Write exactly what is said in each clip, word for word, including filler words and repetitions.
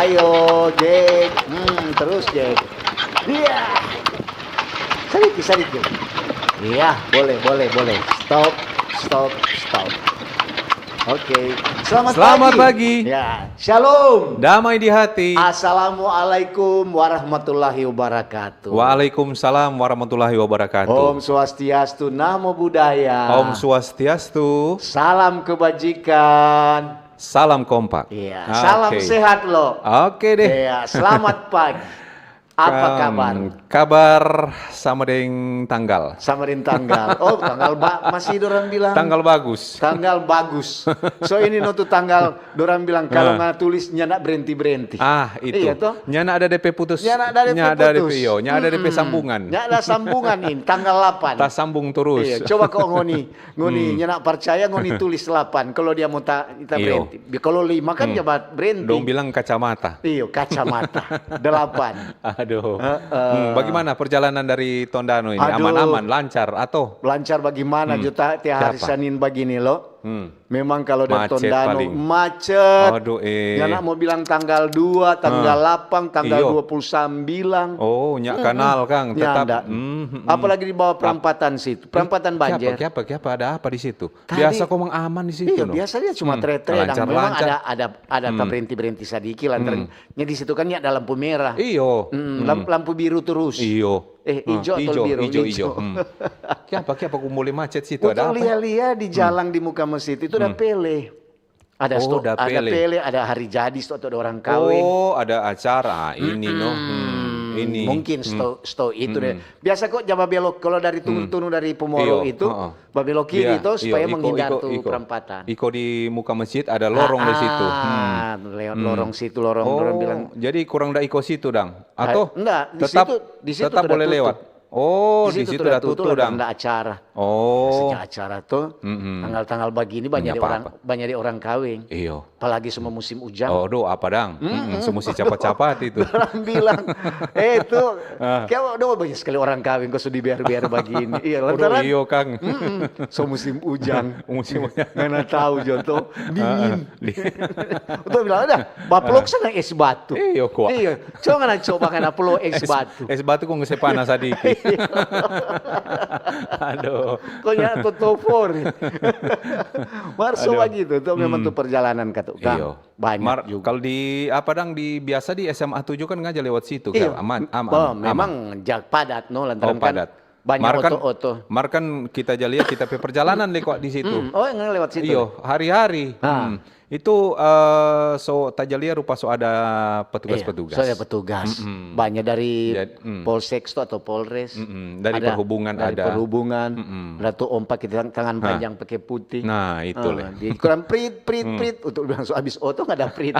Ayo, Jack. Hmm, terus, Jack. Iya. Sadiki, sadiki. Iya, boleh, boleh, boleh. Stop, stop, stop. Oke. Selamat Selamat pagi. pagi. Ya, shalom. Damai di hati. Assalamualaikum warahmatullahi wabarakatuh. Waalaikumsalam warahmatullahi wabarakatuh. Om Swastiastu, Namo Buddhaya. Om Swastiastu. Salam kebajikan. Salam kompak. Iya, salam Oke. sehat, lo. Oke deh. Iya, selamat pagi. Apa Kam, kabar? kabar sama deng tanggal. Sama deng tanggal. Oh, tanggal ba-, masih dorang bilang Tanggal bagus. tanggal bagus. So, ini no tu tanggal dorang bilang kalau Ah. nggak tulis nyanda berenti-berenti. Ah, itu. Iya, toh? Nyanda ada D P putus. Nyanda ada D P Nyanda ada D P, putus. iyo, nyanda ada D P Mm-mm. sambungan. Nyanda sambungan ini, tanggal delapan. Tasambung terus. Iya, coba kok ngoni, ngoni Hmm. nyanda percaya, ngoni tulis delapan. Kalau dia mau ta-, ta Iyo. berenti. Bi-, kalau lima kan Hmm. dia ba-, berenti. Dong bilang kacamata. Iyo, kacamata. Delapan. Aduh. Heeh. Hmm, bagaimana perjalanan dari Tondano ini? Aduh. Aman-aman, lancar, atau? Lancar bagaimana, Hmm. Juta? Tiap hari Siapa? Senin bagini, lo. Hmm. Memang kalau dari Macet Tondano, paling. macet. Aduh, eh. Nyanda mau bilang tanggal dua, tanggal Ah. delapan, tanggal Iyo. dua puluh sembilan. Oh, nyak Mm-mm. kanal, Kang. Tetap. Nyanda. Mm, mm, mm. Apalagi di bawah Tap-, perempatan situ. Perempatan Kiapa, Banjer. kiapa, kiapa? Ada apa di situ? Tadi Biasa komang aman di situ, Iyo, no? biasa dia cuma Hmm, tere-tere, dan lancar, memang lancar. ada, ada, ada Hmm. taberenti-berenti sadiki, lantaran Hmm. nya di situ kan nya ada lampu merah. Iyo. Hmm, Hmm. lam-, lampu biru terus. Iyo. Eh, Ah, ijo atau ijo, biru? ijo, Ijo. ijo. Hmm. Kiapa, kiapa kumbul macet situ? Ada Waktu apa? lia-lia di Hmm. jalang di muka masjid itu ada Hmm. pele. Ada Oh, sto-, ada ada pele. pele, ada hari jadi, sto-, atau ada orang kaweng. Oh, ada acara. Ah, ini, no. Hmm, Mm-mm. ini. Mungkin Hmm. sto-, sto itu deh. Mm-mm. Biasa kok ja babelok kalau dari Hmm. turun-turun dari Pomoro Iyo, itu, heeh. babelok kiri Iya, itu supaya iyo, iko, menghindar iko, tu iko. perempatan. Iko di muka masjid ada lorong di situ. Ah, Hmm. lewat Hmm. lorong situ, lorong, Oh, orang bilang. jadi kurang da iko situ, dang? Ah, Atau enggak, di tetap, situ, di situ tetap sudah boleh tutup. lewat? Oh, Di di situ situ sudah udah tutup, tutup, udah dang? nggak acara. Oh. Biasanya acara tuh, Mm-mm. tanggal-tanggal begini banyak Nggak di orang, apa-apa. banyak di orang kaweng. Iyo. Apalagi semua musim hujan. Oh, aduh, apa dang? Mm-mm. Mm-mm, so musti capat-capat itu. Orang bilang, "Eh, itu, Ah. kayak, aduh, banyak sekali orang kaweng kok so dibiar-biar begini." Iya, Aduh, lantaran iyo, Kang. Mm-mm. So musim hujan. Musim hujan. Ngana tahu, Joto, dingin. Ah, ah. Di- Betul bilang, "Ada, baplok Ah. sana es batu." Iyo, kuat. Iya, coba ngana coba ngana plo es Es, batu. es batu kong se panas sadiki. Iya. Aduh. Kok nya totopor. Mar so Aduh. bagitu, itu memang Hmm. tu perjalanan ka tukang. Iyo. Banyak Mar, juga. kalau di, apa dang, di, biasa di S M A tujuh kan ngajar lewat situ, Iyo. Kal? Aman, am-, Oh, am-, memang aman. ja-, padat, no, lantaran Oh, kan padat. banyak Mar kan, oto-oto. Mar kan kita ja lia kita pe perjalanan deh kok di situ. Hmm, oh, yang lewat situ. Iyo, hari-hari. Ah. Hmm. Itu, eh, so, taja lia rupa so ada Iya, petugas-petugas. so ada petugas. Mm-mm. Banyak dari Jad-, mm. Polsek tu atau Polres. Mm-mm. Dari Ada perhubungan dari ada. perhubungan. Mm-mm. Ada tu ompa kita tang-, tangan Hah. panjang pakai putih. Nah, itu Ah, leh. di kurang prit, prit, Hmm. prit. Untuk bilang so habis oto nggak ada prit.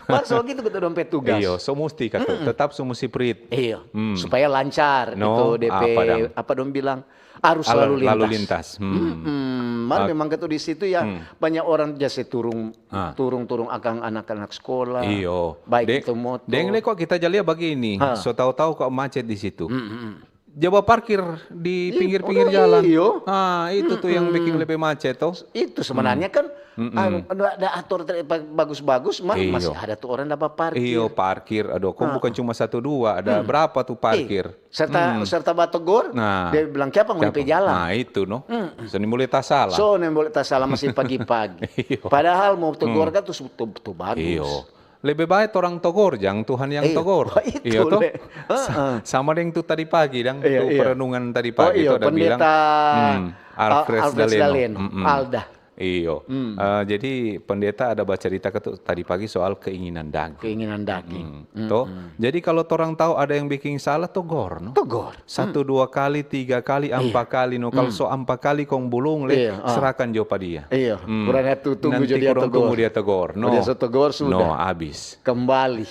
Mar so gitu kita dompet tugas. Iyo, so musti kata, Mm-mm. tetap so musti prit. Iyo, Hmm. supaya lancar No, itu D P, apa dang? apa dong bilang, arus Al-, lalu lintas. lalu lintas. Hmm. Mm-mm. Mar Ah. memang kata di situ ya Hmm. banyak orang jase turung, Ah. turung-turung akang anak-anak sekolah. Iyo. Baik De-, itu motor. deng le kok kita ja lia bagini, Ha. so tau-tau kok macet di situ. Mm-mm. Ja baparkir di Ih, pinggir-pinggir aduh, jalan. iyo. Ah, itu tu yang Mm-mm. biking lebe macet, to. Itu sebenarnya Hmm. kan, Mm-mm. anu, ada, ada atur ter-, ba-, bagus-bagus, ma-, Iyo. masih ada tu orang da baparkir. Iyo, parkir. Aduh, kok Ah. bukan cuma satu dua, ada Hmm. berapa tu Eh, parkir? serta, Hmm. serta bategor, Nah. dia bilang, "Kiapa ngoni Kiapa? pe jalan?" Nah, itu, no. Mm-mm. So, ni boleh tasala. So, ni boleh tasala masih pagi-pagi. Iyo. Padahal mau tegor Hmm. kan tu, tu, tu bagus. Iyo. Lebe bae torang togor, jang Tuhan yang Iyo. togor. Oh, itu Iyo, toh? le. Sa-, Heeh. sama deng tu tadi pagi, dang, Iyo, tu iyo. perenungan tadi Oh, pagi iyo, tu ada bilang, Pendeta, hmm, Al-, Alfred Alfred Daleno. Daleno. Mm-mm. Alda. Iyo. Hmm. Eh, jadi pendeta ada bacarita ke tu tadi pagi soal keinginan daging. Keinginan daging. Hmm. Mm-mm. Toh? Jadi kalau torang tahu ada yang biking salah, togor, no? Togor. Satu, Hmm. dua kali, tiga kali, Iya. ampa kali, no. Kalau Hmm. so ampa kali kong bulung, le, Iya, ah. serahkan jo pa dia. Iya, Hmm. kurang atu tunggu Nanti jo dia kurang tunggu togor. dia togor, no. Kalau dia so togor, No, sudah. abis. Kembali.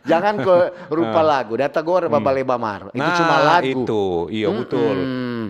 Jangan ko rupa Ah. lagu, da togor Hmm. babale bamar. Itu Nah, cuma lagu. itu. Iyo, Mm-mm. betul.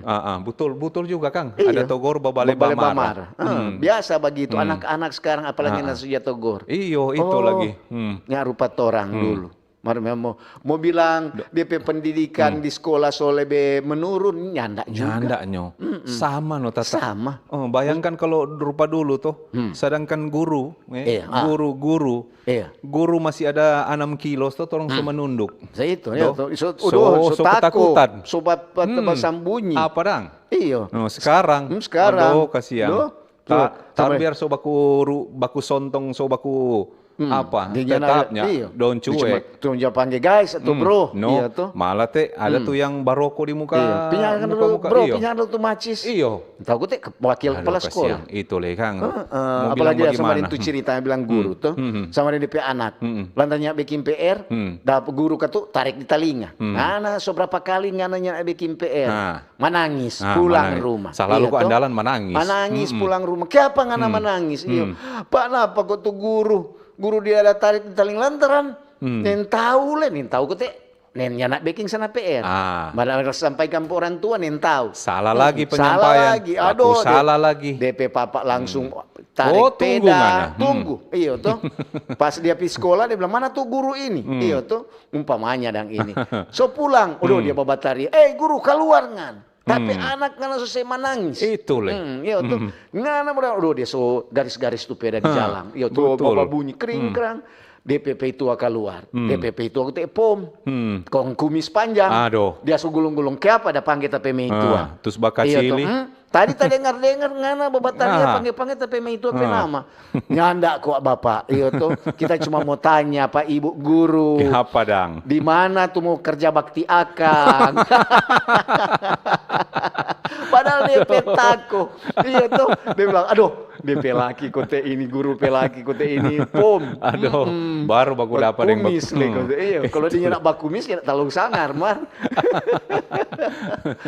Ah, ah, betul, betul juga, Kang. Iya. Ada togor babale Babale bamar. bamar. Ah, Hmm. biasa bagitu. Hmm. Anak-anak sekarang apalagi Ah, ah. nasuja togor. Iyo, itu Oh, lagi. Hmm. nya rupa torang Hmm. dulu. Mar mau, mau bilang dia pe pendidikan di sekolah so lebe menurun, nyanda juga. Nyanda nyo. Sama no tata. Sama. Oh, bayangkan kalau rupa dulu toh, sedangkan guru, eh, Iya, ah. guru, guru, Iya. guru masih ada enam kilo toh, torang so menunduk. Sa itu ya Toh? toh. So, So- udah, so, so tako, ketakutan. So ba- ba- basambunyi. Apa dang? Iyo. No, sekarang. Hmm, sekarang. Aduh, kasihan. Duh, Ta- tuh, tar biar so baku ru- baku sontong, so baku apa? Dia nyanda- Tetapnya iyo. don Dia cuma cuek. Cuma pangge guys atau bro. No, Iya toh. Malah te ada tuh yang baroko di muka. Iya. Pinjam muka, dulu muka. bro, Iyo. pinjam dulu tuh macis. Iyo. Tahu te wakil Aduh, kepala sekolah. kasihan. Itu leh kang. Heeh, Mau apalagi bilang sama bagaimana? Itu cerita bilang guru tuh, sama dia pe anak. Lantaran dia bikin P R, Hmm. dapa guru katu tarik di talinga. Ngana so berapa kali ngana nyanda bikin P R? Nah. Manangis, Ah, pulang manangis. Rumah. Selalu Iya kok toh? andalan manangis. Manangis, pulang rumah. Kiapa ngana manangis? Iyo. Pak, napa kok tu guru? Guru dia ada tarik di talinga lantaran nentau le, nentau kote. Nen nyanda beking sana P R. Ah. Padahal sampaikan pa orang tua, nentau. Salah lagi Salah penyampaian. Lagi. Baku Aduh, salah lagi. D P papa langsung tarik Oh, tunggu peda, ngana. Hmm. Tunggu. Iyo toh. Pas dia pi sekolah, dia bilang, "Mana tuh guru ini?" Iyo toh. Umpamanya dang ini. So pulang, udah dia babataria, "Eh guru, kaluar ngan." Tapi anak ngana so se manangis. Itu le. Hmm, iyo toh. Ngana mo dang, aduh dia so garis-garis tu peda di jalang. Iyo toh, Betul. Baba bunyi kring krang. D P P tua kaluar. D P P tua te pom. Kong kumis panjang. Aduh. Dia so gulung-gulung, "Kiapa da pangge ta pe meitua?" Ah, terus bakacili. Iyo toh. Hmm? Tadi ta dengar-dengar ngana babataria Ah. pangge-pangge ta pe meitua pe Ah. nama. Nyanda kwa Bapak. Iyo toh. Kita cuma mo tanya pa Ibu Guru. Apa dang? Di mana tu mo kerja bakti akang? Padahal dia pe tako. Iyo toh. Dia bilang, "Aduh, dia pe laki kote ini, guru pe laki kote ini, pom." Aduh, baru baku dapa deng Kumis bak- le hmm. Kote. Iyo, kalau dia nyanda bakumis, ya talong sangar, mar.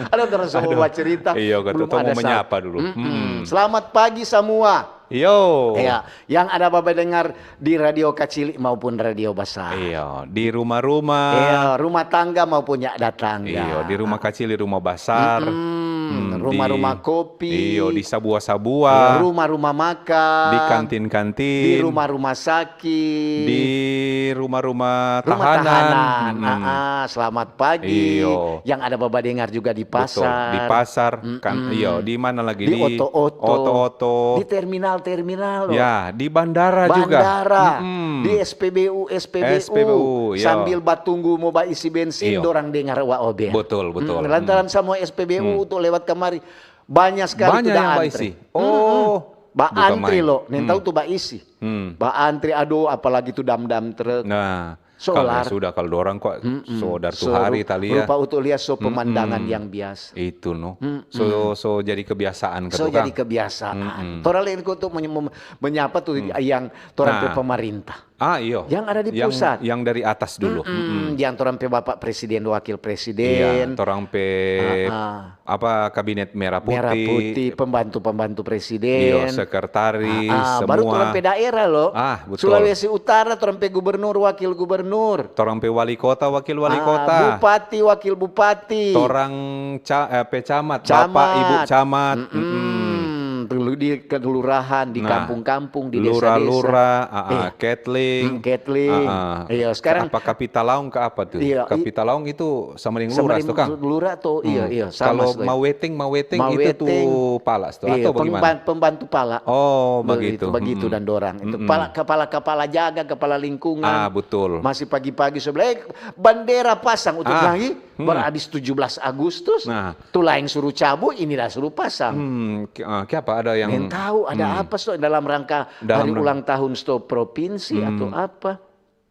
Ada terus sama bacerita. Iyo, kata Belum tong ada mau menyapa sa- dulu. Mm-mm. Selamat pagi semua. Yo. Ya, yang ada Baba dengar di radio kacili maupun radio basar. Iyo, di rumah-rumah. Iya, rumah tangga maupun nyanda tangga. Iyo, di rumah kacili, rumah basar. Hmm, Hmm, rumah-rumah di- kopi. Iyo, di sabua-sabua. Iya, rumah-rumah makan. Di kantin-kantin. Di rumah-rumah sakit. Di rumah-rumah Rumah tahanan. tahanan. Mm-mm. Ah, ah, selamat pagi. Iyo. Yang ada Baba dengar juga di Betul. pasar. Di pasar kan, iyo, di mana lagi? Di oto-oto. Oto-oto. Di terminal-terminal loh. Ya, di bandara, juga. Bandara, Mm-mm. di S P B U, S P B U, S P B U, iya. Sambil batunggu mo baisi bensin, Iya. Dorang dengar wa obe. Betul, betul. Hmm, lantaran sama S P B U untuk lewat kamari, banyak sekali Banyak tu da yang antri. baisi. Oh, Ba bukan antri main. Lo, nen tahu tu baisi. Hmm. Ba antri, aduh, apalagi tu dam-dam truk. Nah, Solar. Kalau sudah, kalau dorang kok so dari tu So, hari ru- tali ya. Rupa untuk lihat so pemandangan yang biasa. Itu no. So so jadi kebiasaan So kata jadi kang. Kebiasaan. Torang lagi untuk menye- mem- menyapa tu yang torang pe Nah. Pemerintah. Ah, iyo. Yang ada di Yang- pusat. Yang dari atas dulu. Mm-mm. Yang torang pe Bapak Presiden, Wakil Iya, Presiden. torang pe Ah, ah. apa, kabinet merah putih. Merah putih, pembantu-pembantu Iyo, presiden. sekretaris, Ah, ah, semua. Baru torang pe daerah lo. Ah, betul. Sulawesi Utara, torang pe gubernur, wakil gubernur. Torang pe wali kota, wakil wali Ah, kota. Bupati, wakil bupati. Torang ca, eh, pe camat, Camat. Bapak, Ibu camat. Mm-mm. Dulu di kelurahan, di Nah. kampung-kampung, di desa-desa. Lura-lura, ah, ah, Iya. Ketling. Hmm, Ketling. Ah, ah. Iya, sekarang Apa Kapitalaong ke apa tuh? Iya, i- Kapitalaong itu sama dengan Sama lurah dengan tuh, Kang? Lurah tuh, iya, Hmm. Iya, sama Kalau sudah. Maweting, Maweting itu tuh Maweting. Pala tuh, Iya, atau bagaimana? pemban- pembantu Pala. Oh, Begitu, begitu. begitu Mm-mm. Dan dorang. Itu Mm-mm. pala, kepala, kepala jaga, kepala lingkungan. Ah, betul. Masih pagi-pagi sudah, eh, bandera pasang untuk Ah, lagi. hmm. Baru habis tujuh belas Agustus. Nah. Tu laeng suruh cabu, ini dah suruh pasang. Hmm, ki- ah, kiapa ada yang Yang tahu ada hmm. Apa so dalam rangka Dalam hari rang- ulang tahun sto provinsi Hmm. atau apa?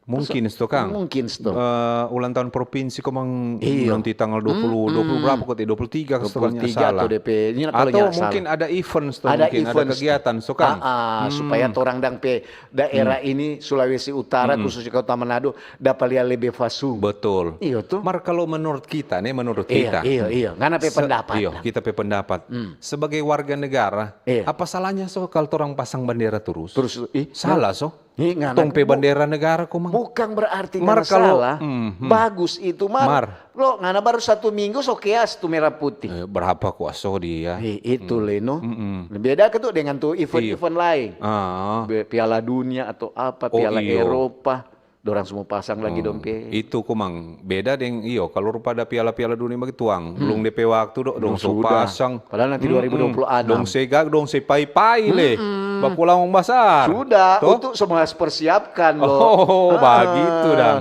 Mungkin sto, Kang. Mungkin sto. Eh, ulang tahun provinsi komang Iya. Nanti tanggal dua puluh, dua puluh berapa kok, dua puluh tiga kalau dua puluh tiga salah. Tuh D P. Ini kalau Atau nyala mungkin salah. Ada event sto, Ada mungkin event ada kegiatan sto, Kang. Ah, ah, supaya torang dang pe daerah ini Sulawesi Utara khususnya Kota Manado dapat lia lebe fasung. Betul. Iyo tuh. Mar kalau menurut kita nih, menurut Iya, kita. iya, iya. Ngana pe Se- pendapat. Iyo, kita pe pendapat. Sebagai warga negara, Iya. apa salahnya so kalau torang pasang bandera terus? Terus, ih, Salah so. Ih, ngana Tong pe bu- bandera negara komang. Bukan berarti Mar ngana kalau- salah. Hmm, hmm. Bagus itu, Mar. Mar. Lo ngana baru satu minggu so keas tu merah putih. Eh, berapa kuaso dia? Eh, itu le no. Mm-mm. Beda ke tu dengan tu event-event lain. Ah. Be- Piala Dunia atau apa, Oh, Piala iyo. Eropa. Dorang so mo pasang lagi dong pe. Itu komang beda deng, iyo, kalu rupa ada piala-piala dunia bagitu, tuang. Belum depe waktu do, dong so pasang. Padahal nanti dua ribu dua puluh enam. Dong se gag, dong se pai-pai le. Baku lawang basar. Sudah, untuk semua persiapkan lo. Oh, bagitu dang.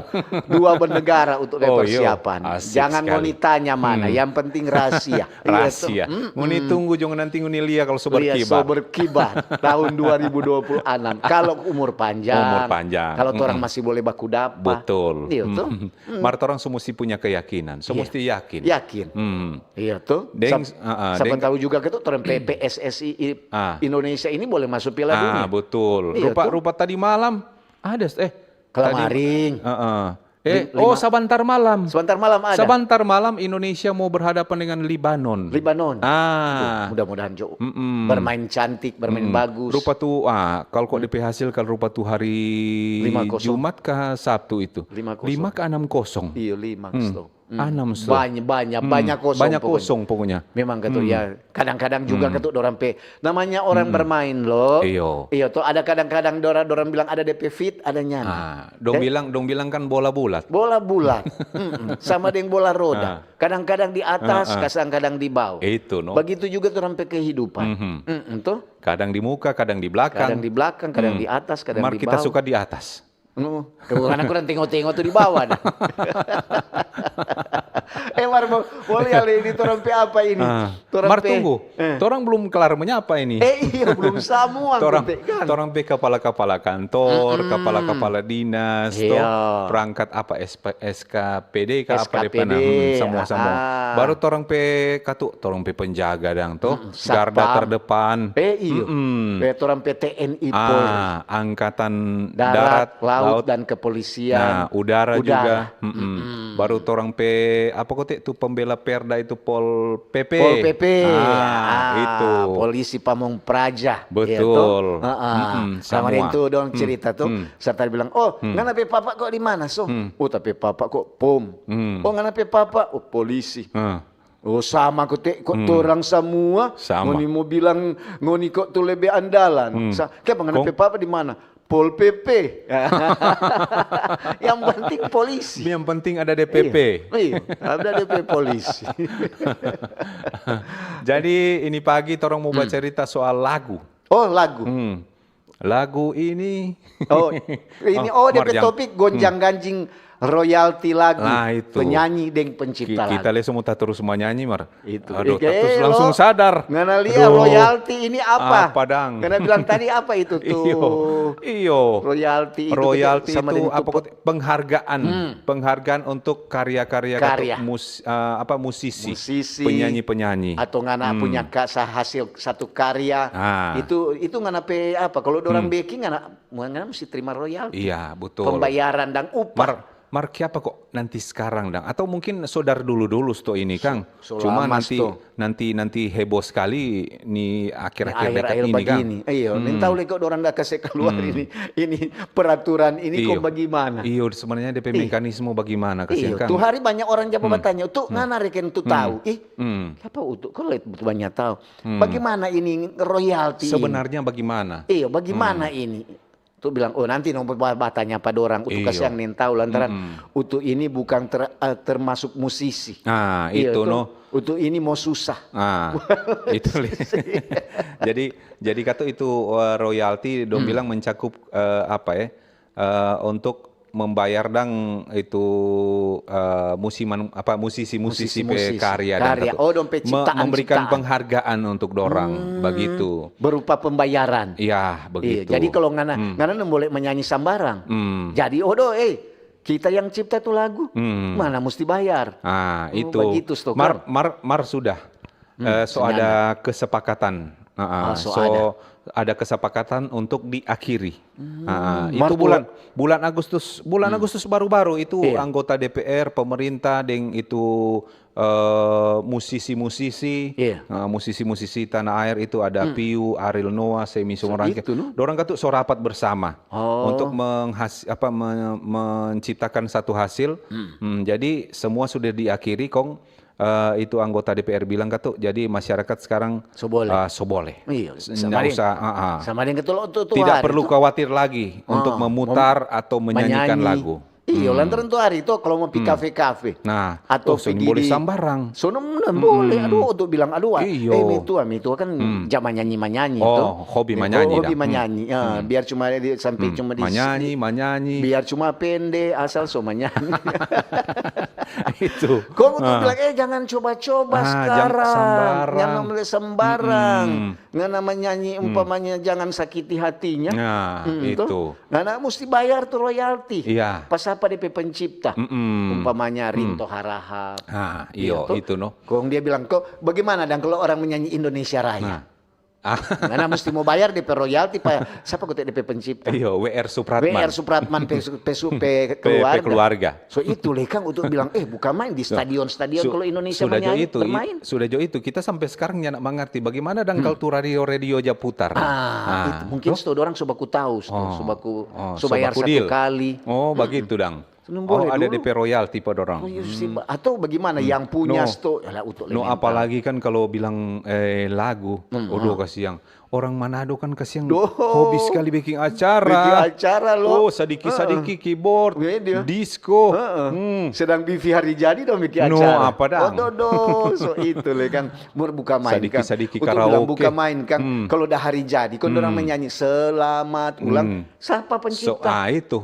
Dua bernegara untuk persiapan. Oh, iyo. Asik Jangan sekali. Ngoni tanya mana, yang penting rahasia. Iya, Rahasia. Ngoni tunggu jo nanti ngoni lia kalu so Lia so berkibar. Berkibar tahun dua ribu dua puluh enam. Kalau umur panjang, Umur panjang. Kalau orang masih boleh baku dapa. Betul. Iya tuh. Mar torang so musti punya keyakinan, so musti yakin. Yakin. Hmm. Iya tuh. Deng, Sap- ah, ah, siapa deng- tahu juga ke tuh orang P- P S S I i- Ah. Indonesia ini boleh masuk Piala Dunia. Ah, betul. Iya, Rupa tuh. Rupa tadi malam ada eh Kalamaring. Tadi, ah, ah. Di Eh, oh, lima- sabantar malam. Sebentar malam ada. Sabantar malam Indonesia mau berhadapan dengan Libanon. Libanon. Ah. Mudah-mudahan jo Mm-mm. Bermain cantik, bermain bagus. Rupa tu, ah, kalau kok depe hasil kalau rupa tu hari Lima kosong. Jumat kah Sabtu itu? Lima kosong. Lima ke enam kosong. Iya lima Hmm. slow. Enam slow. Banyak banyak Hmm, banyak kosong. Banyak Pokoknya. Kosong pokoknya. Memang kata ya kadang-kadang juga kata orang pe namanya orang bermain lo. Iyo. Iyo tuh ada kadang-kadang orang orang bilang ada depe fit, ada nyana. Ah, dong bilang dong bilang kan bola bulat. Bola bulat. Mm-mm. Sama dengan bola roda. Kadang-kadang di atas, kadang-kadang di bawah. Itu no. Begitu juga orang pe kehidupan. Mhm. Mm-mm, tuh. Kadang di muka, kadang di belakang. Kadang di belakang, kadang di atas, kadang Mar di kita bawah. Suka di atas. Oh, karena kurang tengok-tengok tuh di bawah dah. Eh, Mar, mau, mau lihat ini torang pe apa ini? Ah. Torang Mar pe- tunggu, Eh. torang belum kelar menyapa ini. Eh, iya, belum semua Torang, kote, kan? Torang pe kapala-kapala kantor, kapala-kapala dinas, Iya. toh, perangkat apa, S P, S K P D ka apa S K P D, depe nama, hmm, samua-samua. Ah. Baru torang pe katu, torang pe penjaga dang, toh, Mm, garda satpam. Terdepan. Eh, iyo. Mm-mm. Eh, torang pe T N I Polri. Ah, angkatan Darat, darat, laut, dan kepolisian Nah, udara, udara. Juga. Mm-mm. Baru torang pe apa kote tu pembela perda itu Pol P P. Pol P P. Ah, itu. Polisi Pamong Praja. Betul. Iya, toh? Heeh. Mm-mm, Sama samua. Itu dong cerita tuh. Serta bilang, "Oh, ngana pe papa kok di mana, so?" Oh, tapi papa kok pom. Oh, ngana pe papa, oh, polisi. Ah. Oh, sama kote, kok torang samua. Sama. Ngoni mo bilang, ngoni kok tu lebe andalan. Sa, kiapa ngana pe papa di mana? Pol P P. Yang penting polisi. Yang penting ada D P P. Iya, ada D P polisi. Jadi ini pagi torang mo bacerita soal lagu. Oh, lagu. Hmm. Lagu ini. Oh, ini oh, dia pe Marjang. Topik gonjang-ganjing royalti lagu, Nah, itu. Penyanyi deng Ki- pencipta Kita lagu. Leso mo taturus manyanyi, Mar. Itu. Aduh, Ike, taturus lo, langsung sadar. Ngana lia Aduh. Royalti ini apa? Apa dang? Ngana bilang tadi apa itu tuh? Iyo. Iyo. Royalti itu Royalti sama itu dengan apa tupo- kok, penghargaan. Penghargaan untuk karya-karya katu Karya. mus- eh, apa musisi, Musisi. Penyanyi-penyanyi. Atau ngana punya ka, sa- hasil satu karya. Ah. Itu itu ngana pe apa? Kalau orang backing ngana ngana mesti terima royalti. Iya, betul. Pembayaran dan upah. Mar, Mar, kiapa kok nanti sekarang dang? Atau mungkin so dari dulu-dulu sto ini, Kang? So Cuma lama nanti, sto. Nanti, nanti heboh sekali ni akhir-akhir dekat Akhir-akhir ini, Kang. Begini. Iyo, ning tahu le kok orang dah kasih keluar ini, ini peraturan ini kok bagaimana? Iyo, sebenarnya D P mekanisme bagaimana, kasihan, Iyo, Kang? tu hari banyak orang japa batanya, tu ngana reken tu tahu. Ih, apa utuk kau le banyak tahu? Bagaimana ini royalti ini? Sebenarnya bagaimana? Iyo, bagaimana ini? Tu bilang, oh nanti no ba- batanya pa dorang, utuk kasiang ning tahu lantaran utuk ini bukan ter- eh, termasuk musisi. Ah, Iyo, itu tu, no. Utuk ini mo susah. Ah, itu le. Jadi, jadi kata itu eh, royalti dong bilang mencakup eh, apa ya? Eh, untuk membayar dang itu eh, musiman apa musisi-musisi pe Musisi-musisi. Karya dang Karya. kata. Oh, dong pe ciptaan, Memberikan ciptaan. Penghargaan untuk dorang begitu. Berupa pembayaran. Iya, Iya, begitu. jadi kalau ngana ngana no boleh menyanyi sambarang. Jadi odo eh kita yang cipta tu lagu. Mana mesti bayar? Ah, Oh, itu. Begitu, Stoker. Mar, Mar, Mar sudah. Eh, so ada kesepakatan. Ah, ah, Ah, so so ada. Ada kesepakatan untuk diakhiri. Ah, itu Mar bulan bulan Agustus, bulan Agustus baru-baru itu Iya. Anggota D P R, pemerintah, deng itu eh, musisi-musisi, Iya. eh, musisi-musisi tanah air itu ada Piu, Ariel Noah, Semi Sumorangke. Itu, no? Dorang katu so rapat bersama Oh. Untuk menghas, apa me- menciptakan satu hasil. Hmm, jadi semua sudah diakhiri, kong eh, itu anggota D P R bilang katu, jadi masyarakat sekarang, So boleh. eh, so boleh. Iya, S- sama nggak deng- usah, ah, ah. Sama dengan ketua, ketua Tidak hari perlu tu. Khawatir lagi untuk Ah, memutar atau menyanyikan menyanyi. Lagu. Iyo, lantaran tu hari tu kalau mau pi kafe-kafe. Nah, Atau oh, so pigi boleh di sambarang. So, no, no, boleh. Aduh, untuk bilang, aduh, ah, Iyo. eh, mitua, mitua kan zaman nyanyi-manyanyi Oh, to. hobi Eh, manyanyi hobi dah. manyanyi. Ah, biar cuma di, sampai cuma di Manyanyi, manyanyi. Biar cuma pende, asal so manyanyi. Itu. Kong untuk Ah. bilang, eh, jangan coba-coba Ah, jangan sekarang. sembarang. Jangan boleh sembarang. Mm-mm. Ngana manyanyi umpamanya jangan sakiti hatinya. Nah, Hmm, itu. Ngana musti bayar tu royalti. Iya. Pas apa depe pencipta? Mm-mm. Umpamanya Rinto Harahap. Ah, iyo, Iya, to? Itu, no. Kong dia bilang, kok bagaimana dang kalau orang menyanyi Indonesia Raya? Nah. Ah. Ngana musti mau bayar depe royalti pa siapa kote depe pencipta? Iyo, W R Supratman. W R Supratman pe, pe, su- pe Pe- pe keluarga. keluarga. So itu leh kang untuk bilang, eh, bukan main di stadion-stadion Su- kalau Indonesia sudah jo menyanyi, itu, i- bermain. Sudah jo itu, kita sampai sekarang nyanda mangarti bagaimana dang kalau tu radio-radio ja putar. Ah, itu mungkin to? sto orang so baku tahu, sto, Oh, so baku, oh, so so bayar baku satu deal. Kali. Oh, bagitu dang. Senang Oh, boleh ada dulu. depe royalti pa dorang. Oh, iya sih, Mbak. Atau bagaimana yang punya No. sto, ya lah, untuk No, lemental. Apalagi kan kalau bilang eh, lagu, aduh kasiang. Orang Manado kan kasiang Doh. Hobi sekali bikin acara. Bikin acara, lo. Oh, sadiki-sadiki keyboard, Iya, dia. disco. Heeh. Hmm. Sedang Bivi hari jadi dong bikin No, acara. Apa dang? Oh, dodo. So itu leh kang. Mur buka main kang. Sadiki-sadiki Untuk bilang karaoke. Buka main kang. Hmm. Kalau udah hari jadi, kau orang menyanyi selamat ulang. Hmm. Siapa So, pencipta? Ah, itu.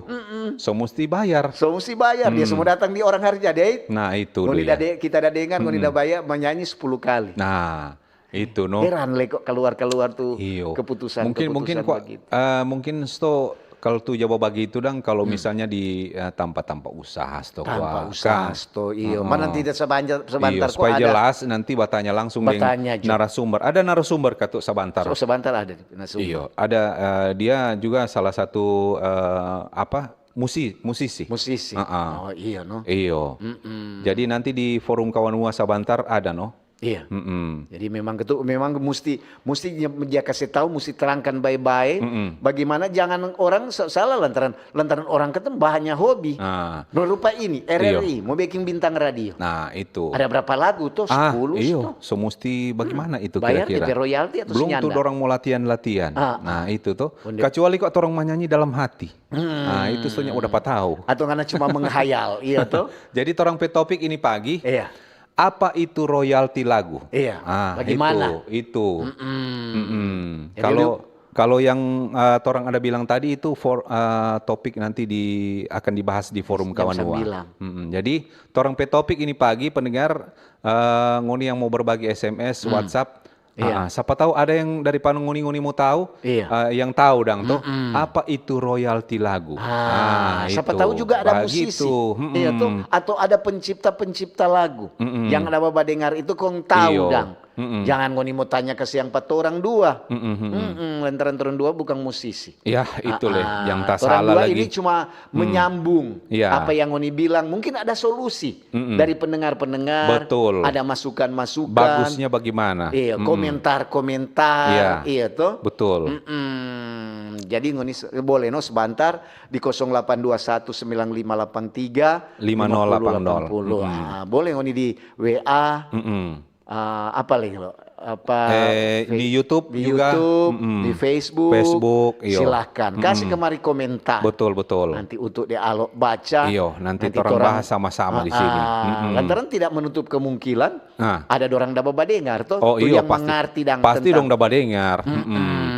So mesti bayar. So mesti bayar. Dia semua datang di orang hari jadi. Nah, itu Ngoni dia. Dade, kita dadengar, ngoni da bayar menyanyi sepuluh kali. Nah, itu no. Heran leh kok keluar-keluar tu Iyo. keputusan. Mungkin mungkin keputusan kua- begitu. Eh, mungkin sto kalau tu jawab bagitu dang kalau misalnya di eh, tampa-tampa usaha sto Tanpa kua- usaha ka- sto, iyo. Heeh. Mana nanti sebanjar sebantar Iyo, supaya kok ada. Jelas nanti batanya langsung deng Batanya jo. Narasumber. Ada narasumber katu sabantar. Oh, sebantar ada di narasumber. Iyo, ada eh, dia juga salah satu eh, apa musi musisi. Musisi. Heeh. Oh, iya no. Iyo. Mm-mm. Jadi nanti di forum kawan mua sabantar ada no. Iya. Mm-mm. Jadi memang ketu, memang mesti mesti dia, dia kasih tahu, mesti terangkan baik-baik. Mm-mm. Bagaimana jangan orang sa- salah lantaran lantaran orang ketemu bahannya hobi. Nah, No rupa ini R R I mau bikin bintang radio. nah itu. Ada berapa lagu tuh? Ah, Sepuluh iyo, tuh. So mesti bagaimana itu Bayar kira-kira? depe royalti atau Belum senyanda? Tuh orang mau latihan-latihan. Ah, Nah, itu tuh. Onde. Kecuali kok orang manyanyi dalam hati. Hmm. Nah, itu soalnya udah patau. Atau ngana cuma menghayal, iya tuh. Jadi torang pe topik ini pagi, Iya. Apa itu royalti lagu? Iya, Ah, bagaimana? Itu, itu. Mm-mm. Mm-mm. Jadi Kalau lu- kalau yang uh, torang ada bilang tadi itu for, uh, topik nanti di akan dibahas di forum Jam kawan dua. Sembilan. Mm-mm. Jadi torang pe topik ini pagi pendengar, uh, ngoni yang mau berbagi S M S, WhatsApp, Iya. ah, siapa tahu ada yang dari panu ngoni-ngoni mau tahu, Iya. uh, yang tahu dang tuh Mm-mm. apa itu royalti lagu. Ah, siapa tahu juga ada musisi, Begitu. Mm-mm. Iya tuh, atau ada pencipta-pencipta lagu Mm-mm. yang ada badengar itu kong tahu Iyo. dang. Mm-mm. Jangan ngoni mau tanya ke siang pa torang dua. Mm-mm. Mm-mm, lantaran torang dua bukan musisi. Ya, itu leh Ah, yang ah. tak Torang salah dua lagi. Ini cuma menyambung Iya. Apa yang ngoni bilang. Mungkin ada solusi Mm-mm. dari pendengar-pendengar, Betul. Ada masukan-masukan. Bagusnya bagaimana? Iya, Mm-mm. komentar-komentar, Iya. Iya tuh. Betul. Mm-mm. Jadi ngoni se- boleh no sebentar di kosong delapan dua satu sembilan lima delapan tiga Lima nol delapan nol. lima nol delapan nol. Mm-mm. Ah, boleh ngoni di W A, Mm-mm. ah, apa lagi lo? Apa Eh, Fe- di YouTube di juga. YouTube, Mm-mm. di Facebook. Facebook, iyo. Silahkan kasih Mm-mm. kemari komentar. Betul, betul. Nanti untuk di Alo baca. Iyo, nanti torang bahas sama-sama di sini. Ah, Mm-mm. Lantaran tidak menutup kemungkinan Ah. Ada dorang da badengar toh. Oh, Tu iyo, yang pasti, mangarti dang pasti tentang dong da badengar. Mm-mm. Mm-mm.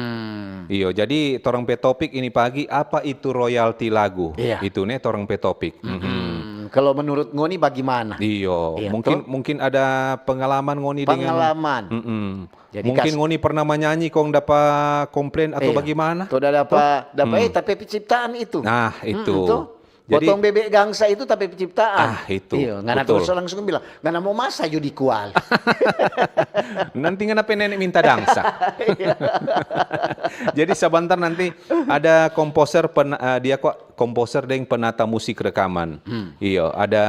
Iyo, jadi torang pe topik ini pagi, apa itu royalti lagu? Iya. Itu ne torang pe topik. Mm-mm. Mm-mm. Kalau menurut ngoni bagaimana? Iyo, Iya, mungkin toh? Mungkin ada pengalaman ngoni dengan Pengalaman. Mm-mm. Jadi Mungkin kas- ngoni pernah manyanyi kong dapa komplain atau Iya. bagaimana? Toh da dapa, dapa Hmm. eh tapi penciptaan itu. Nah, itu. Mm-mm, toh. Jadi Potong bebek gangsa itu tapi penciptaan. Ah, itu. Iya, ngana Betul. Terus langsung bilang, ngana mau masa jo di kual. Nanti ngana pe nene minta dangsa. Jadi sebentar nanti ada komposer pen, eh, dia kok komposer deng penata musik rekaman. Hmm. Iyo, ada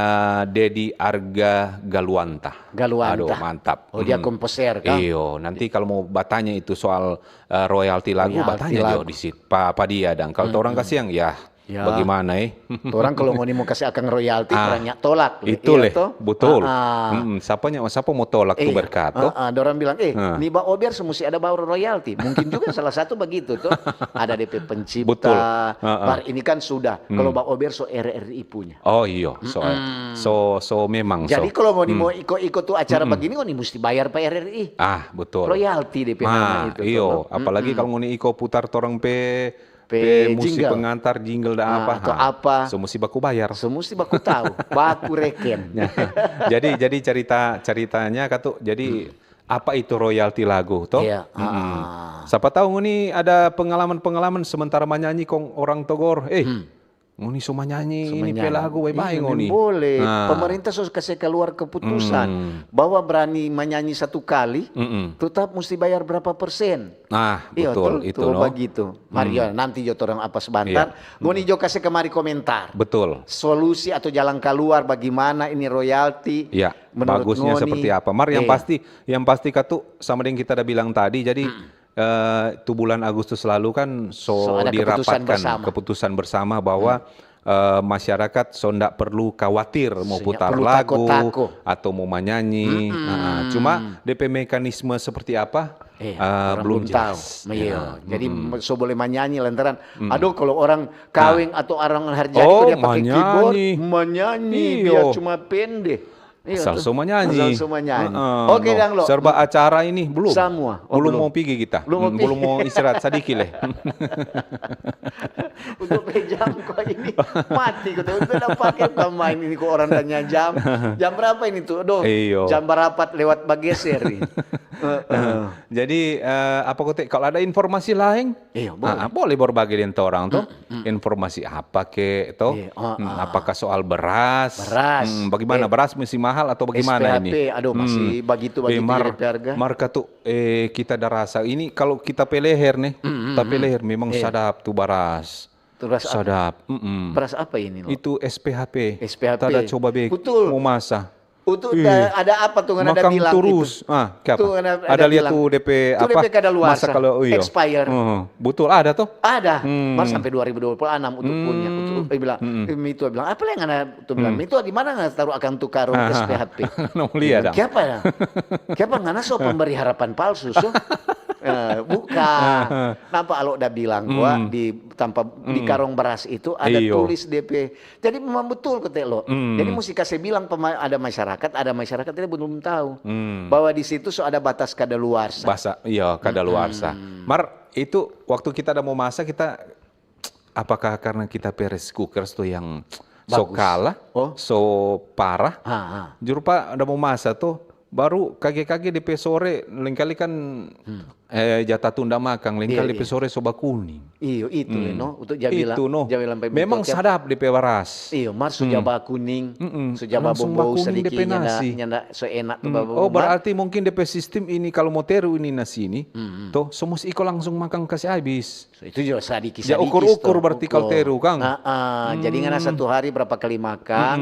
Dedi Arga Galuanta. Galuanta. Aduh, mantap. Oh, dia Hmm. komposer, kan? Iyo, nanti kalau mau batanya itu soal eh, royalti lagu, Royalti batanya jo lagu. di situ. Pa, pa dia dang. Kalau orang kasiang, ya Ya. Bagaimana, eh? Orang kalau ngoni mo kase akang royalti, ah, orang nya tolak, itu leh, to? Betul. Ah, ah. Mm, sapa nya, sapa mo tolak tu berkat, to? Ah, ah, dorang bilang, "Eh, ni ba ober so musti ada ba royalti." Mungkin juga salah satu bagitu, to. Ada depe pencipta, betul. Ah, ah. Bar ini kan sudah. Kalau ba ober so R R I punya. Oh, iyo, so, so, so memang. Jadi, so, kalau ngoni mo iko-iko tu acara bagini, ngoni musti bayar pa R R I. Ah, betul. Royalti depe nama itu, iyo, to. Apalagi kalau ngoni iko putar torang pe pe musik pengantar, jingle dan apa, atau apa. So musti baku bayar. So musti baku tahu, baku reken. Jadi, jadi cerita, ceritanya katu, jadi apa itu royalti lagu, to? Iya. Sapa tahu ngoni ada pengalaman-pengalaman sementara manyanyi kong orang togor, "Eh, ngoni so manyanyi ini pe lagu, bae-bae ngoni." Boleh. Nah. Pemerintah so kase keluar keputusan bahwa berani manyanyi satu kali, tetap musti bayar berapa persen. Nah, iyo, betul, itu, no? Bagitu. Mario, nanti jo torang apa sebantar. Iya. Ngoni jo kase kemari komentar. Betul. Solusi atau jalan keluar bagaimana ini royalti, iya, menurut bagusnya ngoni seperti apa? Mar, yang pasti, yang pasti katu sama deng kita ada bilang tadi, jadi, eh, tu bulan Agustus lalu kan so dirapatkan keputusan bersama bahwa eh, masyarakat so ndak perlu khawatir mo putar lagu atau mo manyanyi. Nah, cuma depe mekanisme seperti apa, eh, belum jelas. Jadi so boleh manyanyi lantaran, aduh, kalau orang kaweng atau orang harjadi, oh, dia pakai keyboard, manyanyi, biar cuma pende. Asal so manyanyi. Asal so manyanyi. Oke, dang, lo. Serba acara ini belum. Semua. Oh, belum mo pigi kita. Belum mo pigi. Belum mo istirahat sadiki leh. Untuk pe jam ko ini mati ko, untuk da pake bukan main ini ko, orang tanya jam. Jam berapa ini tu? Aduh, iyo, jam barapat lewat bageser ini. Jadi, eh, apa kote, kalau ada informasi laeng, iyo, boleh. Ah, boleh berbagi deng torang tu. Informasi apa ke, to? Iya, apakah soal beras? Beras. Bagaimana, beras masih mahal atau bagaimana ini? S P H P, aduh, masih bagitu-bagitu. Mar, harga. Mar katu, eh, kita da rasa ini kalau kita pe leher nih, tapi leher memang sadap tu beras. Sadap. Beras apa ini, lo? Itu S P H P. S P H P. Tada coba be, betul, mo masa. Untuk ada apa tu ngana ada bilang itu? Ah, ke apa? Ada lihat tu depe apa? Depe kadaluarsa, expire. Betul, ada to? Ada. Mar sampe dua ribu dua puluh enam untuk punya. Untuk, eh, bilang, eh, Mitua bilang, "Apa lei ngana tu bilang, Mitua, di mana ngana taru akang tu karung S P H P?" Kiapa ya? Kiapa ngana so pemberi harapan palsu, so? Eh, bukan. Napa Alo da bilang, gua di tampa, di karong beras itu ada tulis depe Jadi memang betul, kata lo. Jadi musti kase bilang pema-, ada masyarakat, ada masyarakat yang belum tahu bahwa di situ so ada batas kadaluarsa. Basa, iya, kadaluarsa. Mar, itu waktu kita ada mo masa, kita, apakah karena kita pe rice cooker tu yang so kalah, so parah? Juru pa ada mo masa tu, baru kage-kage depe sore, lengkali kan, eh, ja tatunda makang, lengkali depe sore so bakuning. Iyo, itu le, no. Untuk ja bilang, itu, no. Ja bilang pe memang sadap depe baras. Iyo, mar so ja bakuning, so ja babobou sadiki depe nasi. Nyanda so enak tu babobou. Oh, berarti mungkin depe sistem ini, kalau mo teru ini nasi ini, to, so musti iko langsung makang kase abis. So, itu jo sadiki-sadiki. Ja ukur-ukur berarti kalau teru, kang. Jadi ngana satu hari berapa kali makang,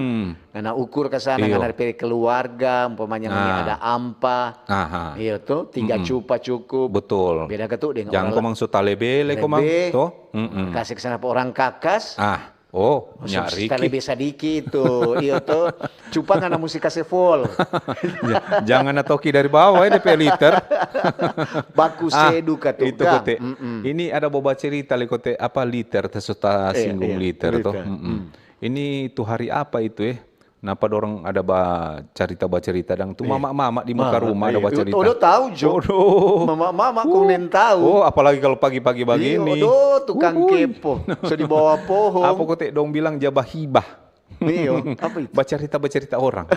ngana ukur ka sana, ngana pe keluarga, umpamanya ngana ada ampa. Iyo to, tiga cupa cukup. Betul. Beda ka tu deng jang orang komang so talebe le komang, to? Kase ka sana pa orang kakas. Ah, oh, nyari. Talebe sadiki tu, iyo to. Cupa ngana musti kase full. Jangan atoki dari bawah, eh, depe liter. Baku sedu ka tu, itu kote. Ini ada bawa cerita le kote, apa, liter, ta so ta singgung liter to. Ini tu hari apa itu, eh? Napa dorang ada bacarita-bacarita dang tu mama-mama di muka rumah ada bacarita. Odo tau jo. Mama-mama kong neng tau. Oh, apalagi kalau pagi-pagi bagini. Odo tukang kepo. So di bawah pohong. Apa kote dong bilang ja bahibah. Iyo, apa itu? Bacarita-bacarita orang.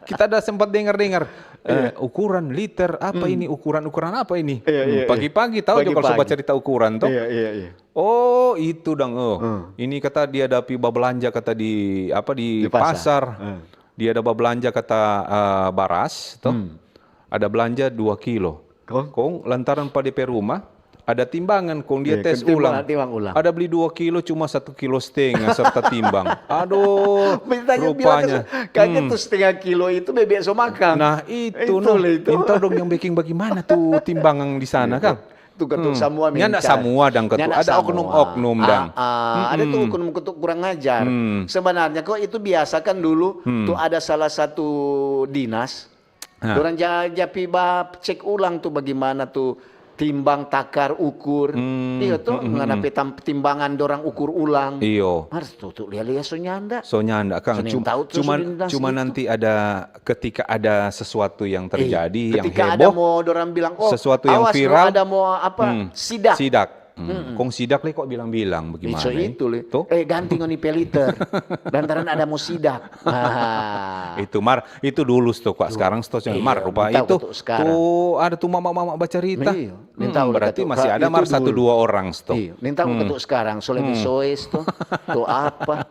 Kita ada sempat dengar-dengar, eh, ukuran liter, apa ini, ukuran-ukuran apa ini? Pagi-pagi tau jo kalau so bacarita ukuran to. Oh, itu dang, oh. Ini kata dia ada pi bablanja kata di, apa, di pasar. Dia ada bablanja kata, eh, baras, to. Ada blanja dua kilo. Kong? Kong lantaran pa de pe rumah, ada timbangan, kong dia tes ulang. Timbang ulang. Ada bli dua kilo, cuma satu kilo setengah serta timbang. Aduh, rupanya. Kayaknya tu setengah kilo itu bebe so makang. Nah, itu, no. Minta dong yang beking bagimana tu timbangan di sana, kang? Tu ketu samua. Nyanda mencari. Samua dang ketu. Nyanda ada samua. Oknum-oknum dang. Ah, ah, ada tu oknum ketu kurang ajar. Hmm. Sebenarnya kok itu biasa kan dulu tu ada salah satu dinas. Nah. Dorang ja, ja pi ba cek ulang tu bagaimana tu timbang, takar, ukur. Hmm, iyo tu, ngana pe tam-, timbangan dorang ukur ulang. Iyo. Mar tu, tu lia-lia so nyanda. So nyanda, Kang. So nintau tu, cuman, so dinas cuman itu. Nanti ada ketika ada sesuatu yang terjadi, yang heboh, ketika ada mo dorang bilang, "Oh, sesuatu yang awas lo viral, ada mo apa? Hmm. Sidak." Sidak. Hmm. Kong sidak le kok bilang-bilang, bagaimana, eh? Itu le. Tuh. Eh, ganti ngoni pe liter. Lantaran ada mo sidak. Ah. Itu, Mar, itu dulu sto, kok. Sekarang sto, Mar, rupa itu. Tuh, ada tuh mama-mama bacarita. Iya. Nintau berarti masih ada mar satu dua orang sto. Iya, nintau ketu sekarang, so lebe soes to, to apa.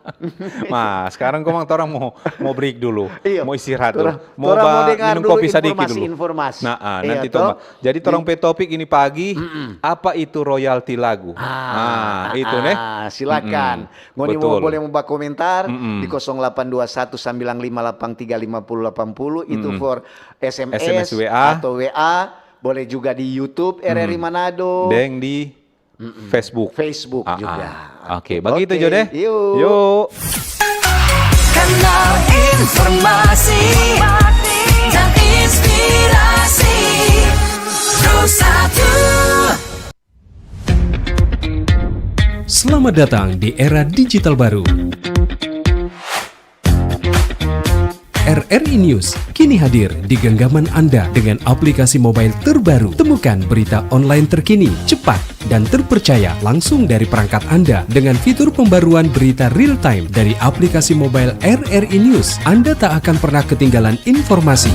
Nah, sekarang komang torang mo, mo break dulu, mo istirahat dulu. Mo ba minum kopi sadiki dulu. Nah, ah, nanti to. Jadi torang pe topik ini pagi, apa itu royalti lagu? Ah, itu ne. Silakan. Ngoni mo boleh mo bakomentar di kosong delapan dua satu sambilan lima delapan tiga lima puluh delapan puluh, itu for S M S, S M S, W A, atau W A. Boleh juga di YouTube R R I Manado. Deng di Facebook. Facebook juga. Ah, ah. Oke, bagitu jo deh. Yuk. Yuk. Kanal informasi dan inspirasi. Pro satu. Selamat datang di era digital baru. R R I News kini hadir di genggaman Anda dengan aplikasi mobile terbaru. Temukan berita online terkini, cepat, dan terpercaya langsung dari perangkat Anda dengan fitur pembaruan berita real time dari aplikasi mobile R R I News. Anda tak akan pernah ketinggalan informasi.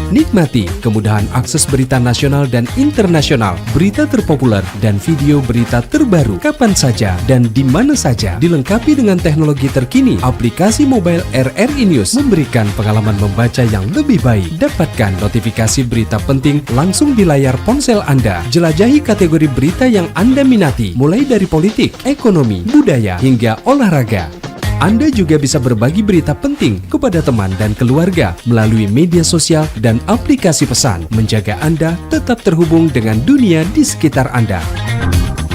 Nikmati kemudahan akses berita nasional dan internasional, berita terpopuler, dan video berita terbaru kapan saja dan di mana saja. Dilengkapi dengan teknologi terkini, aplikasi mobile R R I News memberikan pengalaman membaca yang lebih baik. Dapatkan notifikasi berita penting langsung di layar ponsel Anda. Jelajahi kategori berita yang Anda minati, mulai dari politik, ekonomi, budaya, hingga olahraga. Anda juga bisa berbagi berita penting kepada teman dan keluarga melalui media sosial dan aplikasi pesan, menjaga Anda tetap terhubung dengan dunia di sekitar Anda.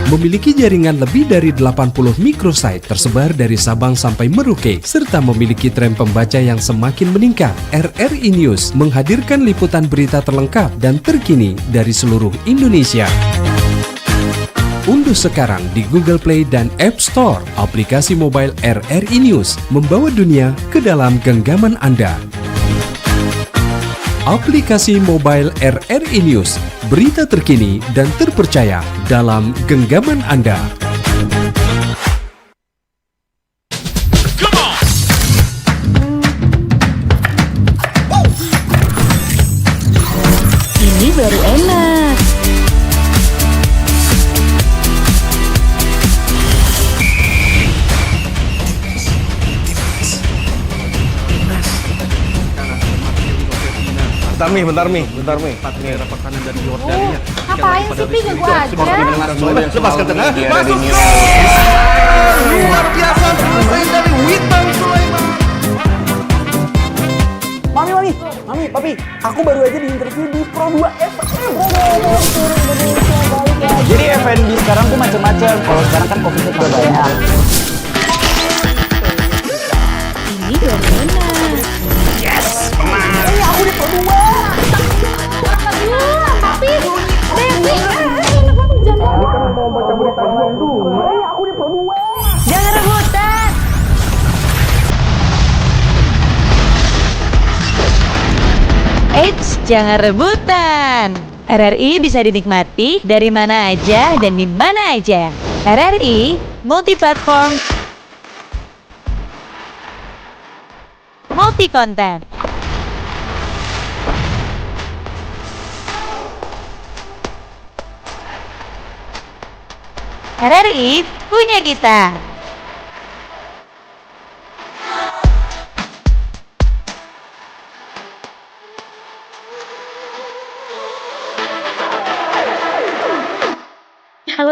Memiliki jaringan lebih dari delapan puluh microsite tersebar dari Sabang sampai Merauke, serta memiliki tren pembaca yang semakin meningkat, R R I News menghadirkan liputan berita terlengkap dan terkini dari seluruh Indonesia. Unduh sekarang di Google Play dan App Store aplikasi mobile R R I News, membawa dunia ke dalam genggaman Anda. Aplikasi mobile R R I News, berita terkini dan terpercaya dalam genggaman Anda. Ini baru enak. Bentar, Mi, bentar, Mi, bentar, Mi. Empat daerah pertahanan dari Yordania. Oh, ngapain sih, Pi? Ganggu aja. Lepas ke tengah, masuk gol. Luar biasa, selesai dari Witan Sulaiman. Mami, mami, mami, papi, aku baru aja di-interview di Pro dua F M. Jadi F N B sekarang tuh macam-macam. Kalau sekarang kan covid-nya tambah banyak. Ini domina. Yes, menang. Eh, aku di Pro dua. Tapi, Devi, eh, eh, enak banget, jangan. Ini kan mau baca berita doang dulu. Eh, aku di Pro dua. Jangan rebutan. Eits, jangan rebutan. R R I bisa dinikmati dari mana aja dan di mana aja. R R I multiplatform, multi konten. R R I punya kita.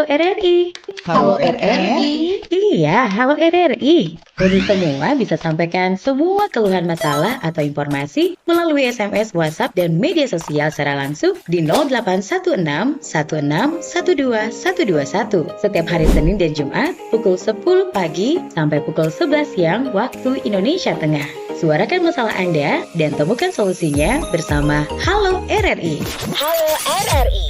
Halo R R I. Halo R R I. Iya, halo R R I. Kami semua bisa sampaikan semua keluhan masalah atau informasi melalui S M S, WhatsApp, dan media sosial secara langsung di nol delapan satu enam satu enam satu dua satu dua satu setiap hari Senin dan Jumat pukul sepuluh pagi sampai pukul sebelas siang waktu Indonesia Tengah. Suarakan masalah Anda dan temukan solusinya bersama Halo R R I. Halo R R I.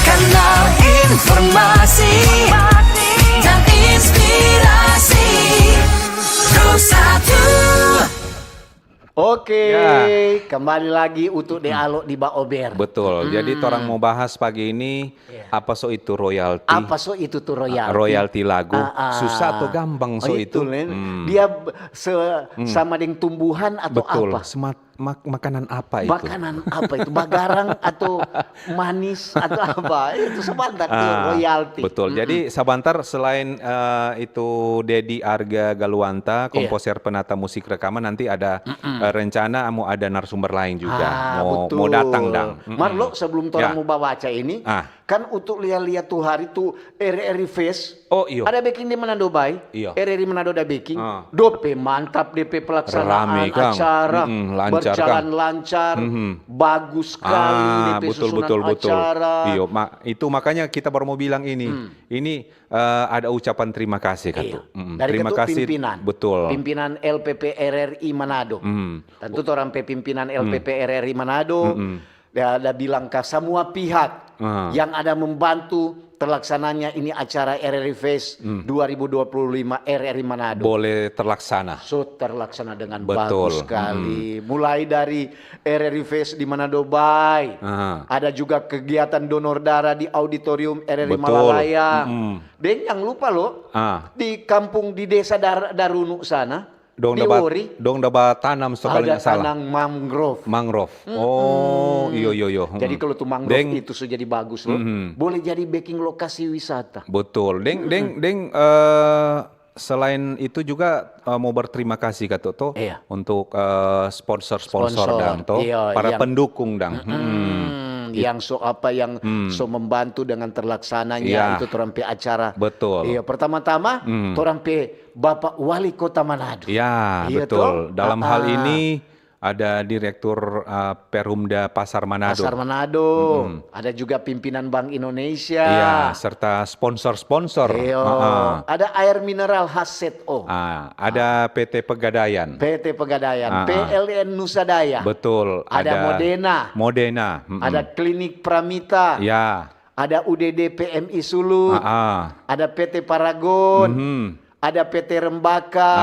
Kanal informasi dan inspirasi. Pro satu. Oke, kembali lagi untuk Dialog di Baober. Betul. Jadi, torang mau bahas pagi ini, apa so itu royalti? Apa so itu tu royalti? Royalti lagu. Ah, ah. Susah atau gampang so itu? Dia b-, se-, sama deng tumbuhan atau apa? Betul. Semat-, mak-, makanan apa itu? Makanan apa itu? Bagarang atau manis atau apa? Itu sabantar tu royalti. Betul. Jadi sabantar selain, eh, itu Dedi Arga Galuanta, komposer penata musik rekaman, nanti ada, eh, rencana mau ada narasumber lain juga. Ah, mau, mau datang dang. Mar lo, sebelum torang mau babaca ini, kan untuk lia-lia tu hari tu R R I Fest, ada beking di Manado Bay. Iyo. R R I Manado da beking. Dope mantap depe pelaksanaan acara. Rame, kang. Berjalan lancar. Bagus skali depe susunan acara. Iyo, ma-, itu makanya kita baru mau bilang ini. Ini, eh, ada ucapan terima kasih, katu. Dari terima kasih, pimpinan. Betul. Pimpinan L P P R R I Manado. Tentu torang pe pimpinan L P P R R I Manado. Da, da bilang ka samua pihak yang ada membantu terlaksananya ini acara R R I Fest dua ribu dua puluh lima R R I Manado. Boleh terlaksana. So terlaksana dengan bagus skali. Mulai dari R R I Fest di Manado Bay. Ada juga kegiatan donor darah di auditorium R R I Malalaya. Deng yang lupa lo, di kampung, di desa Dar-, Darunu sana, dong da ba-, dong da batanam so, kalau nggak salah. Ada tanang mangrove. Mangrove. Oh, iyo, iyo, iyo. Jadi kalau tu mangrove itu so jadi bagus lo, boleh jadi beking lokasi wisata. Betul. Deng, deng, deng, eh, selain itu juga, eh, mau berterima kasih, katu, to, untuk, eh, sponsor-sponsor dang, to, para pendukung dang. Yang so apa, yang so membantu dengan terlaksananya itu torang pe acara. Betul. Iya, pertama-tama torang pe Bapak Wali Kota Manado. Ya, betul. Dalam hal ini ada Direktur, uh, Perumda Pasar Manado. Pasar Manado. Ada juga pimpinan Bank Indonesia. Iya, serta sponsor-sponsor. Iyo. Ada air mineral Haset O. Ah, ada P T Pegadaian. P T Pegadaian, P L N Nusa Daya. Betul. Ada Modena. Modena. Ada Klinik Pramita. Ya. Ada U D D P M I Sulut. Ada P T Paragon. Ada P T Rembaka,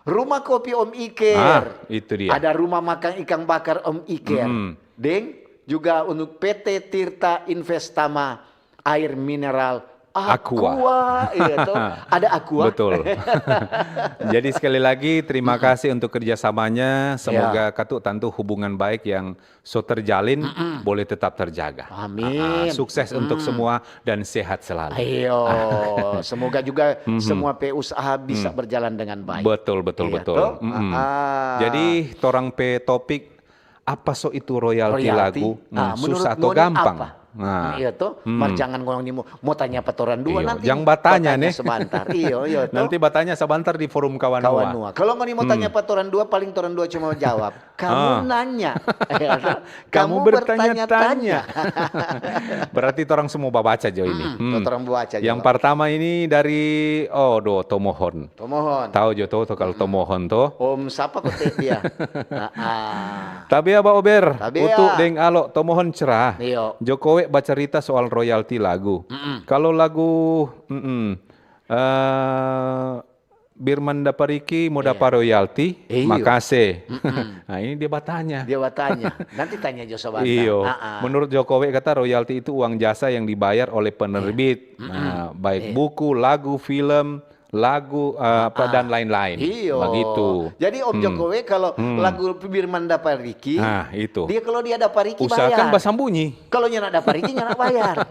Rumah Kopi Om Iker, itu dia. Ada Rumah Makan Ikang Bakar Om Iker, deng juga untuk P T Tirta Investama Air Mineral Aqua. Aqua, iya toh. Ada Aqua. Betul. Jadi sekali lagi terima kasih untuk kerjasamanya. Semoga katu tantu hubungan baik yang so terjalin, boleh tetap terjaga. Amin. Ah, ah, sukses untuk semua dan sehat selalu. Ayo, semoga juga semua pe usaha bisa berjalan dengan baik. Betul, betul, betul. Iya, toh? Ah, ah. Jadi, torang pe topik, apa so itu royalti lagu? Royalti. Ah, menurut ngoni apa? Susah atau gampang? Nah. Iya, toh? Mar jangan ngoni mo, mo tanya pa torang dua, nanti jang batanya, batanya sebentar. Iyo, iyo, toh? Nanti batanya sebentar di forum kawan. Kawan nua. Kalau ngoni mo tanya pa torang dua, paling torang dua cuma jawab. Kamu nanya. Kamu bertanya-tanya. Berarti torang semua babaca jo ini. Torang babaca jo. Yang pertama ini dari, oh, do, Tomohon. Tomohon. Tahu jo to, to kalau Tomohon to. Om sapa kote dia? Ah, ah. Tabea ba ober. Tabea. Utu deng Alo, Tomohon cerah. Iyo. Jokowi bacerita soal royalti lagu. Kalau lagu, mm-mm, eh, Birman dapa Riki mo dapa royalti, makase. Nah, ini dia batanya. Dia batanya. Nanti tanya jo sabantar. Iyo. Ah, ah. Menurut Jokowi kata royalti itu uang jasa yang dibayar oleh penerbit. Nah, baik buku, lagu, film, lagu, eh, apa, dan lain-lain. Iyo. Begitu. Jadi Om Jokowi kalau lagu Birman dapa Riki, nah, itu. Dia kalau dia dapa Riki bayar. Usahakan basambunyi. Kalau nyanda dapa Riki, nyanda bayar.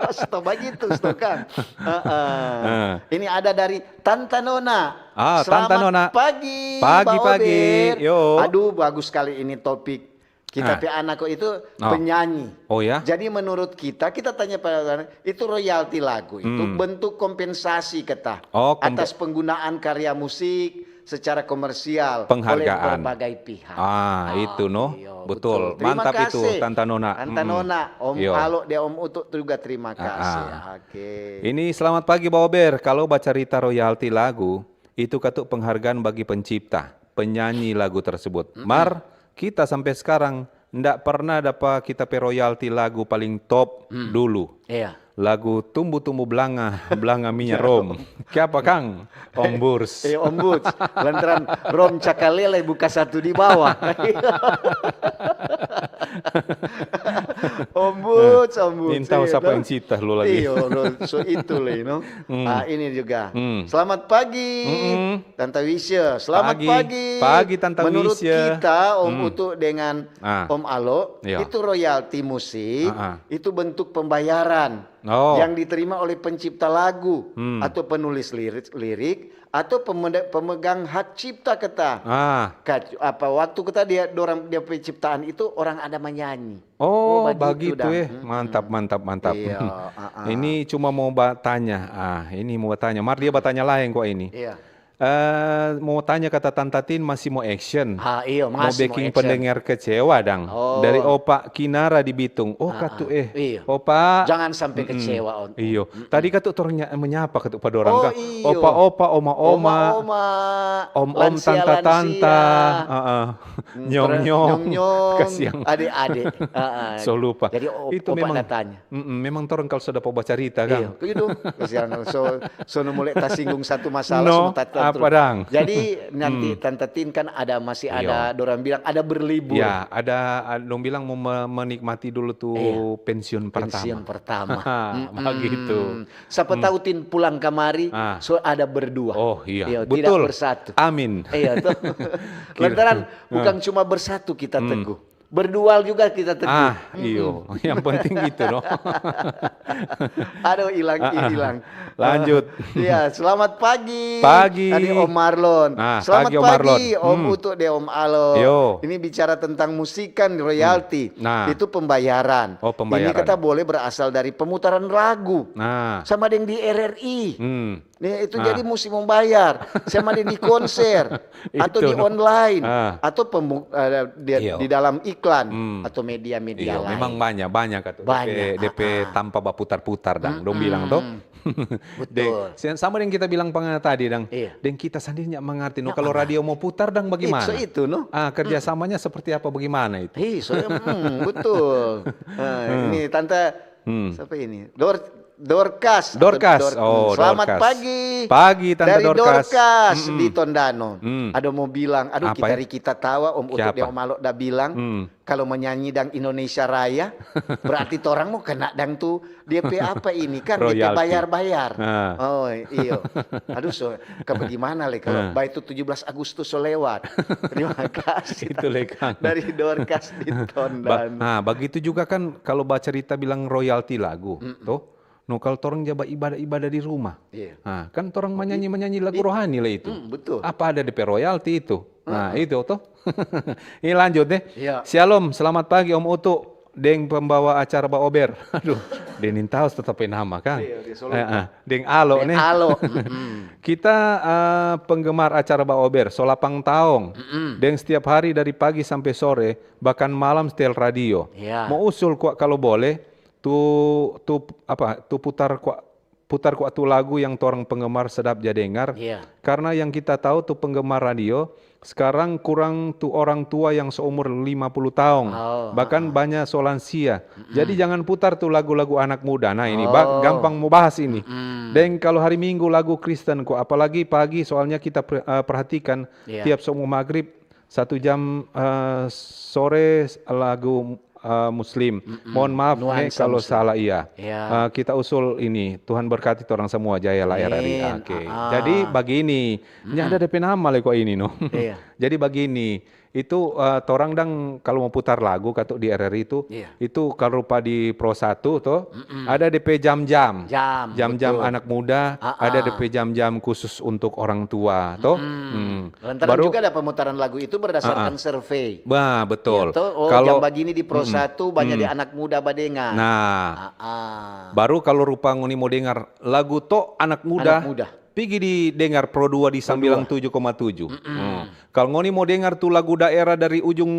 Stop bagitu, stop kan. Heeh. Ini ada dari Tanta Nona. Ah, Tanta Nona. Selamat pagi, pagi, Ba Ober. Yo. Aduh, bagus sekali ini topik. Kita pe anak ko itu penyanyi. Oh ya? Jadi menurut kita, kita tanya pada orang, itu royalti lagu itu bentuk kompensasi kita atas penggunaan karya musik secara komersial oleh berbagai pihak. Ah, itu no. Iyo, betul. Terima kasih, Tanta Nona. Tanta Nona, Om Alo, dia Om Utu juga terima kasih. Oke. Ini selamat pagi, Baober. Kalau bacarita royalti lagu, itu katu penghargaan bagi pencipta, penyanyi lagu tersebut. Mar, kita sampe skarang nda perna dapa kita pe royalti lagu paling top dulu. Iya. Lagu Tumbu-tumbu blanga, blanga minya rom. Kiapa, kang? Om Burs. Eh, Om Burs. Lantaran rom cakalele buka satu di bawah. Om Burs, Om Burs. Nintau sapa yang cipta lu lagi. Iyo, so itu le, no. Ah, ini juga. Selamat pagi, Tanta Wisya. Selamat pagi. Pagi, Tanta Wisya. Menurut kita, Om Utu dengan Om Alo, itu royalti musik, itu bentuk pembayaran yang diterima oleh pencipta lagu atau penulis lirik, lirik atau pemede-, pemegang hak cipta kata. Ah. Ka-, apa, waktu kita dia, dorang, dia penciptaan itu orang ada menyanyi. Oh, bagitu, eh. Mantap, mantap, mantap. Iya, ah, ah. Ini cuma mau batanya. Ah, ini mau batanya. Mar dia batanya laeng kwa ini. Iya. Eh, mau tanya kata Tanta Tin masih mau action. Ah, iyo, masih mau biking action. Pendengar kecewa dang. Oh. Dari Opa Kinara di Bitung. Oh, katu, eh. Iyo. Opa. Jangan sampai kecewa, On. Iyo. Tadi katu torang nya-, menyapa katu pa dorang ka. Opa-opa, oma-oma. Oma-oma. Om-om, tanta-tanta. Lansia-lansia. Heeh. Nyong-nyong. Nyong-nyong. Kasiang. Ade-ade. Heeh. So lupa. Jadi, o-, itu opa memang datanya. Mm-mm, memang torang kalu so dapa bacarita, kang. Iyo, itu. Kasiang. So, so no mulai tasinggung satu masalah, no, so ta-, ta-, apa dang? Jadi, nanti Tanta Tin kan ada, masih ada, dorang bilang ada berlibur. Ya, ada, a-, dong bilang mau me-, menikmati dulu tu pensiun pertama. Pensiun pertama. Bagitu. Sapa tahu Tin pulang kamari, so ada berdua. Oh, iya. Iyo, tidak bersatu. Amin. Iya, tuh. Lantaran bukan cuma bersatu kita teguh. Berdual juga kita teguh. Ah, iyo. Yang penting itu, no. Aduh, hilang, hilang. Lanjut. Iya, selamat pagi. Pagi. Tadi Om Marlon. Selamat pagi, Om Utu de Om Alo. Yo. Ini bicara tentang musik kan, royalti. Nah. Itu pembayaran. Oh, pembayaran. Ini kita boleh berasal dari pemutaran lagu. Nah. Sama deng di R R I. Nih, itu jadi musti membayar. Sama deng di konser. Atau di online. Atau pemu-, eh, di, di dalam iklan. Atau media-media lain. Iyo, memang banyak, banyak atu. Banyak. D P, D P tanpa baputar-putar, dang. Dong bilang, toh. Betul. Deng, sama deng kita bilang pangana tadi, dang. Iya. Deng kita sandiri nyak mangarti. No, kalau radio mo putar, dang, bagimana? Itu, no? Ah, kerjasamanya seperti apa, bagimana itu? Iya, so, betul. Nah, ini Tanta, siapa ini? Dor-, Dorcas. Dorcas. Oh, selamat pagi. Pagi, Tanta Dorcas. Dari Dorcas di Tondano. Ada mo bilang, aduh, kita Riki Tatawa, Om Utuh deng Om Alo da bilang, Kalo manyanyi dang Indonesia Raya, berarti torang mo kena dang tu dia pe apa ini, kan, dia pe bayar-bayar. Oh, iyo. Aduh, so, ka bagimana le kalo bae tu tujuh belas Agustus so lewat. Terima kasih. Itu le, Kang. Dari Dorcas di Tondano. Nah, bagitu juga kan kalo bacarita bilang royalti lagu, toh. No, kalo torang ja baibadah-ibadah di rumah. Iya. Nah, kan torang manyanyi-manyanyi lagu rohani le itu. Betul. Apa ada de pe royalti itu? Nah, itu toh. Ini lanjut deh. Iya. Shalom, selamat pagi Om Utu deng pembawa acara Baober. Aduh, deng nintau so tau pe nama, Kang. Iya, dia so lupa. Deng Alo nih. Alo. Kita, eh, penggemar acara Baober, so lapang taong. Deng setiap hari dari pagi sampe sore, bahkan malam setel radio. Iya. Mo usul kwa kalo boleh, tu, tu, apa, tu putar kwa, putar kwa tu lagu yang torang penggemar sedap ja dengar. Iya. Karna yang kita tau tu penggemar radio skarang kurang tu orang tua yang seumur lima puluh taong. Oh, bahkan banya so lansia. Jadi jangan putar tu lagu-lagu anak muda. Nah, ini ba-, gampang mo bahas ini. Deng kalo hari Minggu lagu Kristen kwa, apalagi pagi, soalnya kita per-, eh, perhatikan tiap so mo magrib, satu jam, eh, sore lagu, eh, Muslim. Mohon maaf nih kalo salah, iya. Iya. Eh, kita usul ini. Tuhan berkati torang samua, jaya lah R R I. Amin. Oke. Jadi bagini, ini ada de pe nama le kwa ini, no. Iya. Jadi bagini, Itu, eh, torang dang kalau mo putar lagu katu di R R I itu, Iya. itu kalau rupa di Pro Satu to, ada depe jam-jam. Jam, Jam-jam betul. Anak muda, Ah, ada ah. depe jam-jam khusus untuk orang tua to. Hmm. Lantaran Baru juga ada pemutaran lagu itu berdasarkan survei. Bah, betul. Ya, toh? Oh, Kalau jam bagini di Pro Satu banyak di anak muda badengar. Nah, Ah, ah. baru kalau rupa ngoni mo dengar lagu to anak muda, Anak muda. pigi di dengar Pro dua di sembilan tujuh koma tujuh. Hmm. Kalau ngoni mo dengar tu lagu daerah dari ujung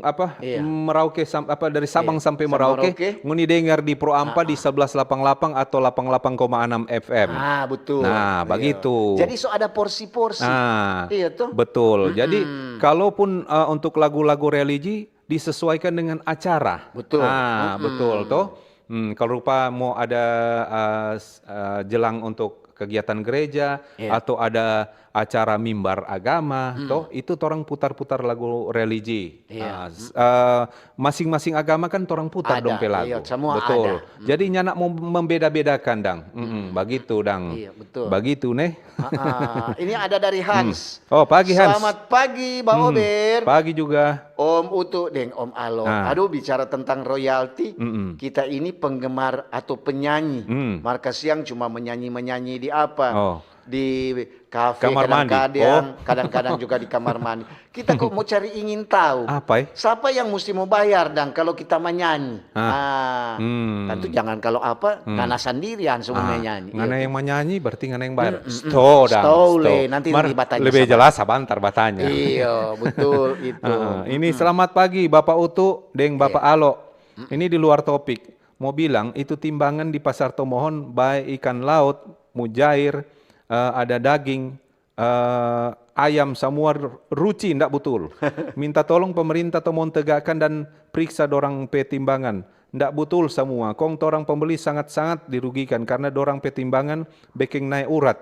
apa Iya. Merauke sam- apa dari Sabang sampai Sampai Merauke, Merauke. Ngoni dengar di Pro Ampat di sebelas delapan delapan atau delapan delapan koma enam F M. Ah, betul. Nah, Iya. begitu. Jadi so ada porsi-porsi. Ah, Iya, toh? Betul. Jadi kalaupun uh, untuk lagu-lagu religi disesuaikan dengan acara. Betul. Ah, betul toh. Hmm, kalau rupa mau ada uh, s- uh, jelang untuk kegiatan gereja Iya. atau ada acara mimbar agama, toh itu torang putar-putar lagu religi. Iya. Ah, s- uh, masing-masing agama kan torang putar Ada, dong pe lagu. Iya, semua Betul. Ada. Jadi nyanda mau membeda-bedakan dang. Mm-mm, begitu dang. Iya, betul. Begitu neh. Ah, ah. Ini ada dari Hans. Oh, pagi, Hans. Selamat pagi, Bang Ober. Pagi juga. Om Utu deng Om Alo. Ah. Aduh, bicara tentang royalti, Mm-mm. kita ini penggemar atau penyanyi. Hmm. Marka siang cuma menyanyi-menyanyi di apa? Oh. Di kafe Kamar mandi. kadang-kadang, Oh. kadang-kadang juga di kamar mandi. Kita kok mau cari ingin tahu. Apa, eh? Siapa yang mesti mau bayar dang kalau kita menyanyi? Ah. Ah. Hmm. Tentu jangan kalau apa, ngana sendirian semua Ah, menyanyi. ngana Iya. Yang menyanyi berarti ngana yang bayar. Sto dang. Sto Sto. le, nanti Mar- lebih batanya lebih sama. Jelas sabantar batanya. Iya, betul itu. Ah, ini selamat pagi Bapak Utu deng Bapak Alo. Ini di luar topik. Mau bilang itu timbangan di Pasar Tomohon bae ikan laut, mujair, eh, ada daging, eh, ayam samua r- ruci ndak butul. Minta tolong pemerintah Tomohon tegakkan dan priksa dorang pe timbangan. Ndak butul samua. Kong torang pembeli sangat-sangat dirugikan karena dorang pe timbangan bekeng nae urat.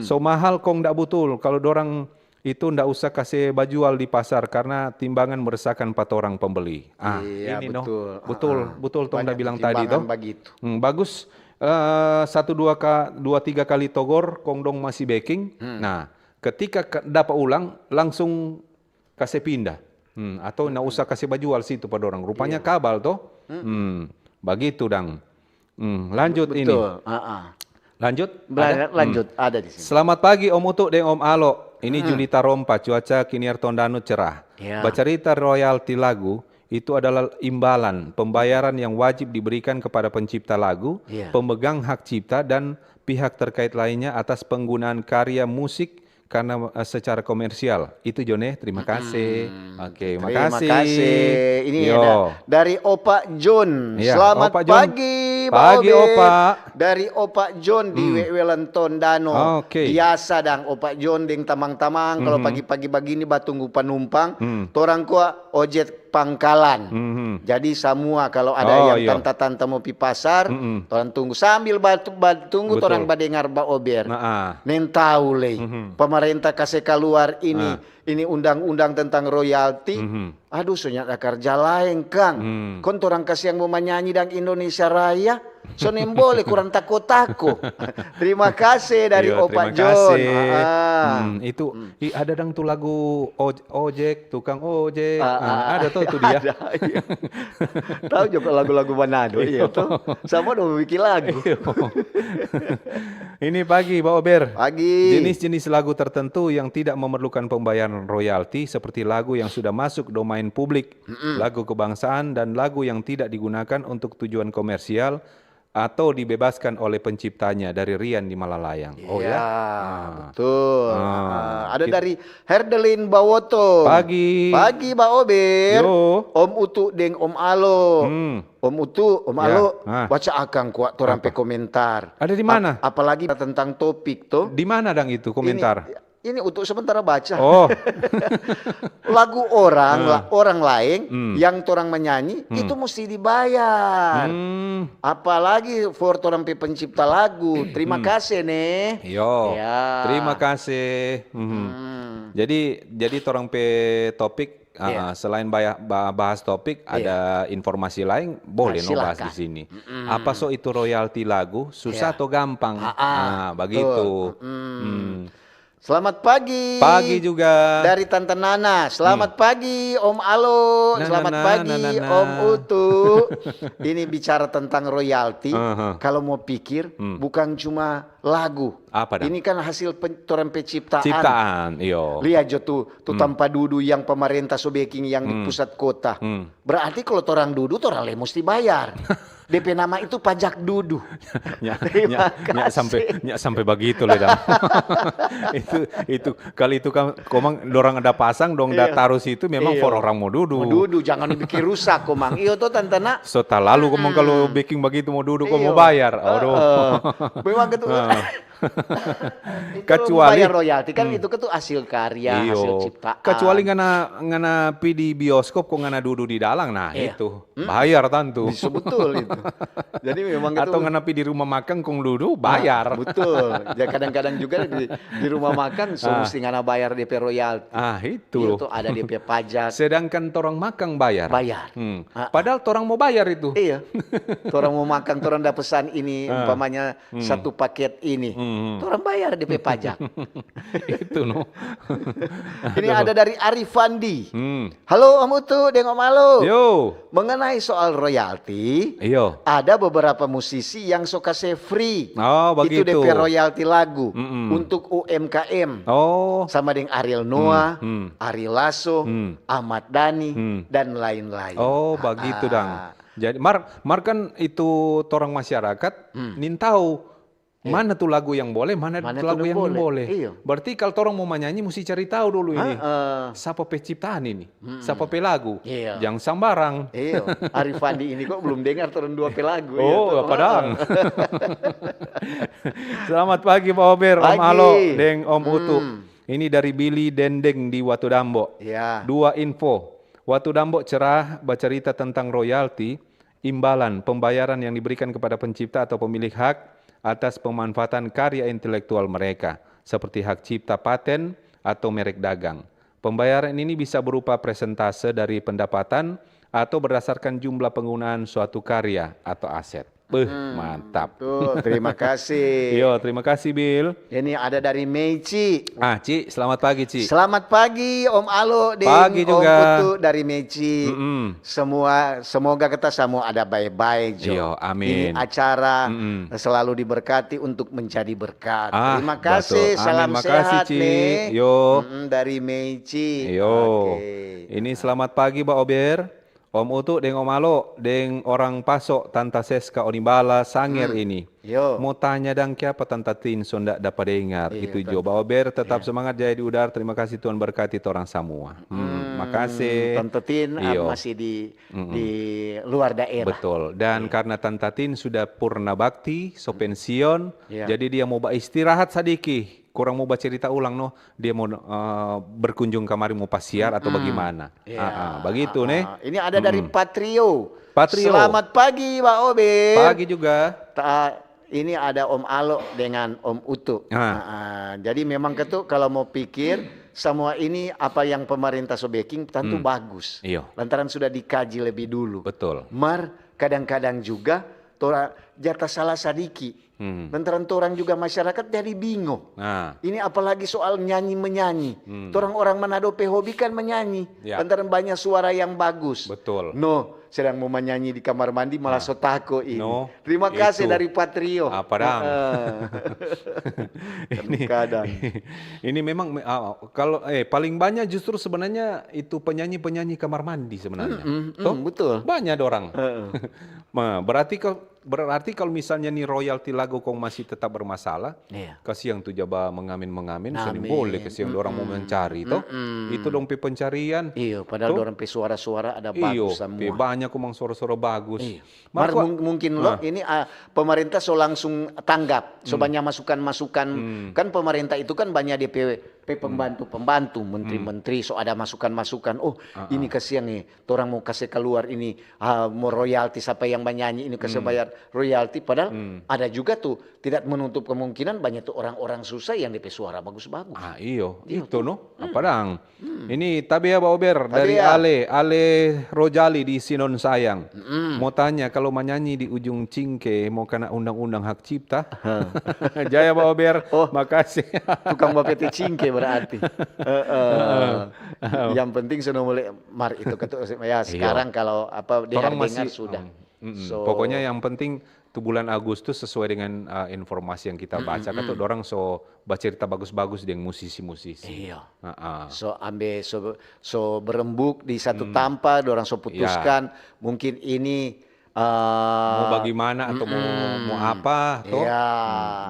So mahal kong ndak butul. Kalau dorang itu ndak usah kase bajual di pasar karena timbangan meresahkan pa torang pembeli. Ah, Iya, ini no. betul. Betul, Ah, ah. betul tong da Banyak bilang tadi timbangan to. Begitu. Hmm, bagus. Eh, satu dua ka, dua tiga kali togor, kong dong masih beking. Nah, ketika ka- dapa ulang, langsung kase pindah. Hmm, atau nda usah kase bajual situ pa dorang. Rupanya kabal to. Hmm, bagitu dang. Hmm, lanjut ini. Betul. Ah, ah. Lanjut. Bela- Ada? Lanjut, Hmm. Ada di sini. Selamat pagi Om Utu deng Om Alo. Ini Julita Rompa, cuaca Kiniar Tondano cerah. Ya. Bacarita royalti lagu itu adalah imbalan pembayaran yang wajib diberikan kepada pencipta lagu, Ya. pemegang hak cipta, dan pihak terkait lainnya atas penggunaan karya musik karena eh, secara komersial. Itu jo ne, terima kasih. Oke, Terima makasih. kasih. Ini Yo. ada dari Opa John. Iya, Selamat Opa John. Pagi, Pak Pagi, Obe. Opa. Dari Opa John di Hmm. Wewelan Tondano. Oke. Biasa dang Opa John deng tamang-tamang kalau Mhm. pagi-pagi bagini batunggu panumpang, Hmm. torang kwa ojek pangkalan. Mhm. Jadi samua kalau ada Oh, yang iya. Tanta-tanta mo pi pasar, Mm-mm. torang tunggu sambil batu- batungu Betul. Torang badengar ba ober. Nah, ah. Neng tau lei, Mhm. pemerintah kase kaluar ini, Ah. ini undang-undang tentang royalti. Mhm. Aduh, so nyanda karja laeng kang. Hmm. Kon torang kasiang mo manyanyi dang Indonesia Raya, so neng bole kurang tako-tako. Terima kasih dari Iyo, Opa terima John. kasih. Ah. Hmm, itu i, ada dang tu lagu oj- ojek, tukang ojek. Ah, Nah, ah, ada tuh tu dia. Ada, iya. Tahu juga lagu-lagu Manado, iya Iya. tuh. Sama dong bikin lagu. Ini pagi, Ba Ober. Pagi. Jenis-jenis lagu tertentu yang tidak memerlukan pembayaran royalti seperti lagu yang sudah masuk domain publik, lagu kebangsaan, dan lagu yang tidak digunakan untuk tujuan komersial atau dibebaskan oleh penciptanya dari Rian di Malalayang. Oh ya? Iya, Ah. Betul. Ah, Ah, ada kit- dari Herdelin Bawoto. Pagi. Pagi, Ba Ober. Yo. Om Utu deng Om Alo. Hmm. Om Utu, Om Ya, Alo, ah. Baca akang kwa torang pe komentar. Ada di mana? Ap- apalagi tentang topik tuh. Di mana dang itu komentar? Ini, ini Utu sementara baca. Oh. Lagu orang Ah. la- orang lain Hmm. yang torang menyanyi Hmm. itu mesti dibayar. Hmm. Apalagi for torang pe pencipta lagu. Terima kasih nih. Yo. Ya. Terima kasih. Mhm. Hmm. Jadi jadi torang pe topik uh, Iya. selain baya- ba- bahas topik, Iya. ada informasi lain boleh Ah, no bahas silakan. di sini. Apa so itu royalti lagu? Susah Iya. atau gampang? Ah, ah, Nah, begitu. Betul. Mm. Hmm. Selamat pagi. Pagi juga. Dari Tante Nana. Selamat pagi, Om Alo. Selamat pagi, Om Utu. Ini bicara tentang royalti. Aha. Kalau mau pikir, bukan cuma lagu. Apa dang? Ini kan hasil pen-, torang pe ciptaan. Ciptaan, iyo. Lia jo tu, tu tampa dudu yang pemerintah so beking yang di pusat kota. Berarti kalau torang dudu, torang lei musti bayar. Depe nama itu pajak dudu. Nya, nya, nya sampe, nya sampe bagitu le dang. Itu, itu, kali itu kan komang dorang ada pasang, dong da taru situ memang for orang mo dudu. Mo dudu, jangan bikin rusak komang. Iyo to, Tante Nana? So talalu komang kalu beking bagitu mo dudu, ko mo bayar. Aduh. Memang gitu. Itu kecuali bayar royalti kan, itu kan tu hasil karya, hasil ciptaan. Kecuali ngana, ngana pi di bioskop kong ngana dudu di dalang, nah itu bayar tantu. Bisa betul itu. Jadi memang atau ngana pi di rumah makang kong dudu, bayar. Betul. Ya kadang-kadang juga di, di rumah makang so musti ngana bayar depe royalti. Ah, itu. Iya, tu ada depe pajak. Sedangkan torang makang bayar. Bayar. Padahal torang mo bayar itu. Iya. Torang mo makang, torang da pesan ini, umpamanya satu paket ini. Torang bayar depe pajak. Itu no. Ini ada dari Arifandi. Halo Om Utu deng Om Alo. Yo. Mengenai soal royalti, ada beberapa musisi yang so kase free itu depe royalti lagu untuk U M K M. Oh. Sama deng Ariel Noah, Ari Lasso, Ahmad Dhani, dan lain-lain. Oh, bagitu dang. Jadi, mar, mar kan itu torang masyarakat nintau mana tu lagu yang boleh, mana tu lagu yang boleh. Iyo. Berarti kalau torang mo manyanyi, musti cari tahu dulu ini. Sapa pe ciptaan ini? Sapa pe lagu? Iyo. Jang sambarang. Iyo. Arifandi ini kok belum dengar torang dua pe lagu. Oh, apa dang? Selamat pagi, Pak Ober, Om Alo, deng Om Utu. Ini dari Billy Dendeng di Watudambo. Ya. Dua info. Watudambo cerah bacerita tentang royalti, imbalan, pembayaran yang diberikan kepada pencipta atau pemilik hak atas pemanfaatan karya intelektual mereka, seperti hak cipta, paten, atau merek dagang. Pembayaran ini bisa berupa persentase dari pendapatan atau berdasarkan jumlah penggunaan suatu karya atau aset. Beuh, mantap. Betul, terima kasih. Yo, terima kasih, Bil. Ini ada dari Meici. Ah, Ci, selamat pagi, Ci. Selamat pagi, Om Alo deng Om Utu dari Meici. Semua, semoga kita semua ada bae-bae jo. Iyo, amin. Ini acara selalu diberkati untuk menjadi berkat. Ah, terima kasih, betul. Amin, salam makasih, sehat Ci. Nih. Yo. Mm-mm, dari Meici. Yo. Oke. Ini selamat pagi, Ba Ober. Om Utu deng Om Alo, deng orang Paso, Tanta Seska Onibala, Sanger ini. Yo. Mo tanya dang, kiapa Tanta Tin so nda dapa dengar? Iya, itu jo, Ba Ober, tetap semangat jaya di udara. Terima kasih, Tuhan berkati torang samua. Hmm, makasih. Tanta Tin, ah, masih di, di luar daerah. Betul. Dan karena Tanta Tin sudah purna bakti, so pensiun, jadi dia mo baistirahat sadiki. Kurang mo bacerita ulang, no. Dia mo, eh, berkunjung kamari mo pasiar atau bagimana? Iya. Ah, ah, bagitu, ne? Ah, ah. Ini ada dari Patrio. Patrio. Selamat pagi, Ba Obe. Pagi juga. Ta-, ini ada Om Alo dengan Om Utu. Ah. Ah, ah. Jadi memang ketu kalau mo pikir, semua ini apa yang pemerintah so beking tentu bagus. Iyo. Lantaran sudah dikaji lebih dulu. Betul. Mar, kadang-kadang juga tora jata salah sadiki. Hmm. Lantaran torang juga masyarakat jadi bingo. Nah. Ini apalagi soal nyanyi menyanyi. Hmm. Torang orang Manado pe hobi kan menyanyi. Ya. Lantaran banya suara yang bagus. Betul. No, sedang mo manyanyi di kamar mandi malah so tako ini. No, terima kasih dari Patrio. Apa dang? Heeh. Ini, kadang. Ini memang, ah, kalau, eh, paling banyak justru sebenarnya itu penyanyi-penyanyi kamar mandi sebenarnya. Mm, mm, mm, betul. Banyak orang. Heeh. Nah, berarti kau Berarti kalau misalnya ni royalti lagu kong masih tetap bermasalah, kasiang tu ja ba mengamin-mengamin, so nimbole, kasiang dorang mo mencari, to. Itu dong pe pencarian. Iyo, padahal dorang pe suara-suara ada bagus samua. Iyo, pe banya komang suara-suara bagus. Iyo. Mar, mung-, mungkin lo ini, ah, pemerintah so langsung tanggap, so banya masukan-masukan. Kan pemerintah itu kan banya depe Pe pembantu-pembantu, menteri-menteri, so ada masukan-masukan, "Oh, ini kasiang nih, torang mo kase kaluar ini, ah, mo royalti sapa yang manyanyi ini kase bayar royalti." Padahal ada juga tuh, tidak menutup kemungkinan banyak tuh orang-orang susah yang depe suara bagus-bagus. Ah, iyo, itu no. Apa dang? Ini tabea Baober dari Ale, Ale Rojali di Sinon Sayang. Mo tanya, kalau manyanyi di ujung cingke, mo kana undang-undang hak cipta? Jaya Baober, makasih. Tukang bapete cingke berarti. Heeh. Yang penting sudah mulai mar itu ketuk ya, sekarang kalau apa dia dengar sudah. Pokoknya yang penting tu bulan Agustus sesuai dengan, eh, informasi yang kita baca, kan tu dorang so bacerita bagus-bagus deng musisi-musisi. Iya. So ambe so, so berembuk di satu tampa, dorang so putuskan mungkin ini, eh, mau bagaimana atau mau, mau apa, toh? Iya,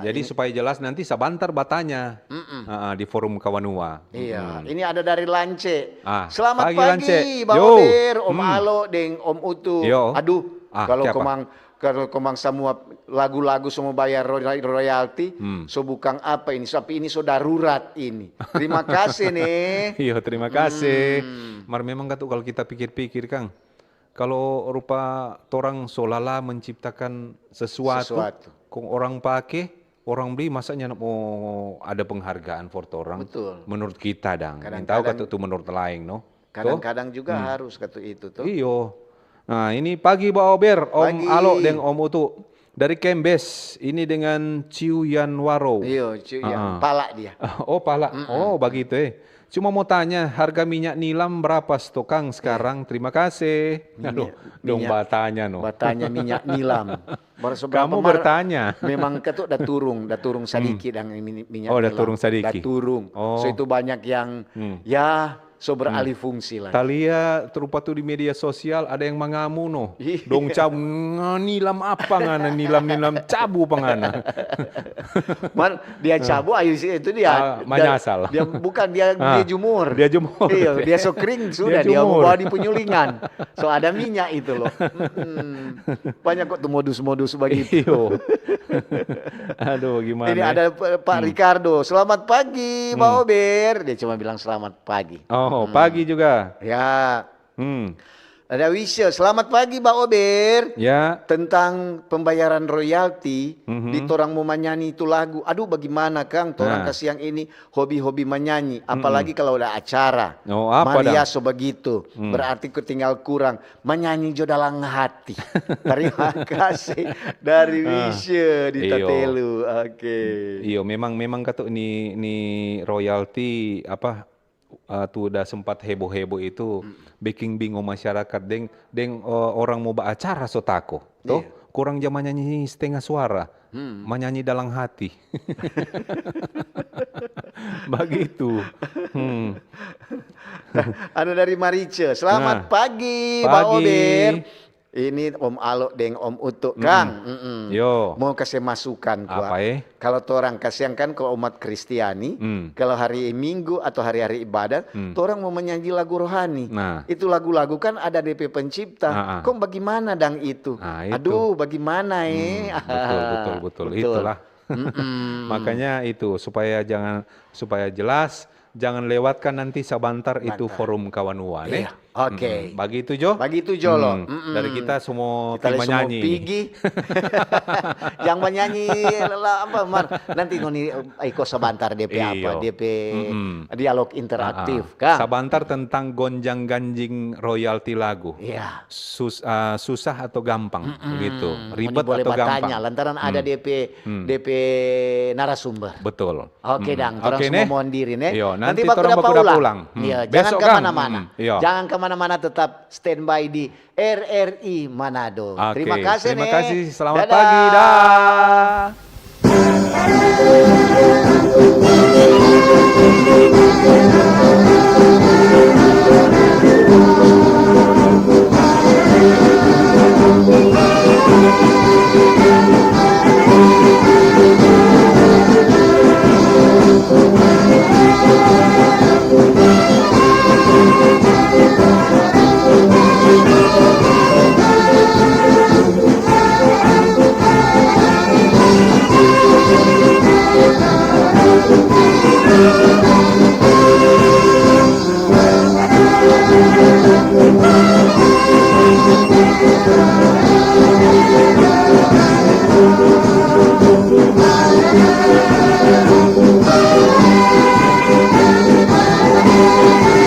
jadi supaya jelas nanti sabantar batanya, eh, di forum Kawanua. Iya, ini ada dari Lance. Ah, selamat pagi, Lance. Yo. Baober, Om Alo, deng Om Utu. Yo. Aduh, kalau komang Kalau komang samua lagu-lagu so mo bayar royalti, so bukang apa ini, tapi ini so darurat ini. Terima kasih nih. Iyo, terima kasih. Mar memang katu kalau kita pikir-pikir, Kang, kalau rupa torang so lala menciptakan sesuatu, kong orang pake, orang bli, masa nyanda mo ada penghargaan for torang? Betul. Menurut kita dang. Kadang-kadang katu tu menurut laeng, no? Kadang-kadang juga harus katu itu, to. Iyo. Nah, ini pagi Baober, Om Alo deng Om Utu. Dari Kembes, ini dengan Ciu Yanwaro. Iyo, Ciu Yan. Pala dia. Oh, pala. Oh, bagitu, eh. Cuma mo tanya, harga minyak nilam berapa stokang sekarang? Terima kasih. Aduh, dong batanya, no. Batanya minyak nilam. Kamu bertanya. Memang katu da turung, da turung sadiki dang minyak nilam. Oh, da turung sadiki. Da turung. So itu banyak yang, ya, so beralih fungsi lah. Talia, rupa tu di media sosial ada yang mangamu, no. Dong cabu, "Nga nilam apa ngana, nilam-nilam cabu pa ngana?" Mar, dia cabu, ayo si itu dia manyasal. Dia bukan, dia, dia jumur. Dia jumur. Iyo, dia so kering sudah, dia mo bawa di penyulingan. So ada minyak itu loh. Banyak kok tu modus-modus bagitu. Iyo. Aduh, gimana? Ini ada Pak Ricardo. Selamat pagi, Baober. Dia cuma bilang selamat pagi. Oh, pagi juga. Ya. Ada Wisya, selamat pagi, Baober. Ya. Tentang pembayaran royalti di torang mo manyanyi itu lagu. Aduh, bagaimana, Kang? Torang kasiang ini hobi-hobi manyanyi, apalagi kalau ada acara. Oh, apa dang? Maria so bagitu, berarti tinggal kurang manyanyi jo dalam hati. Terima kasih dari Wisya di Tatelu. Oke. Iyo, memang, memang katu ni, ni royalti apa, eh, tu da sempat heboh-heboh itu, biking bingung masyarakat deng, deng, eh, orang mo ba acara so tako, to? Iya. Kurang ja manyanyi setengah suara, manyanyi dalam hati. Bagitu. Hmm. Ada dari Marice. Selamat pagi, Baober. Ini Om Alo deng Om Utu, Kang. Yo. Mau kase masukan kwa. Apa, eh? Kalau torang kasiang kan, kalau umat Kristiani, kalau hari Minggu atau hari-hari ibadat, torang mau menyanyi lagu rohani. Nah. Itu lagu-lagu kan ada depe pencipta. Kong bagimana dang itu? Nah, itu. Aduh, bagimana, eh? Betul, betul, betul. Itulah. Makanya itu, supaya jangan, supaya jelas, jangan lewatkan nanti sabantar itu forum Kawanua, ne? Iya, oke. Bagitu jo? Bagitu jo lo. Dari kita semua pi manyanyi. Kita semua pigi. Yang manyanyi, apa, Mar? Nanti ngoni, eh, iko sabantar depe apa, depe dialog interaktif, Kang. Sabantar tentang gonjang-ganjing royalti lagu. Iya. Sus-, ah, susah atau gampang, begitu. Ribet atau gampang. Ngoni boleh batanya, lantaran ada depe, depe narasumber. Betul. Oke, dang, torang semua mohon diri, ne. Iyo, nanti baku dapa ulang. Iya, jangan kemana-mana. Jangan kemana-mana, tetap standby di R R I Manado. Terima kasih, ne. Terima kasih, selamat pagi, dah.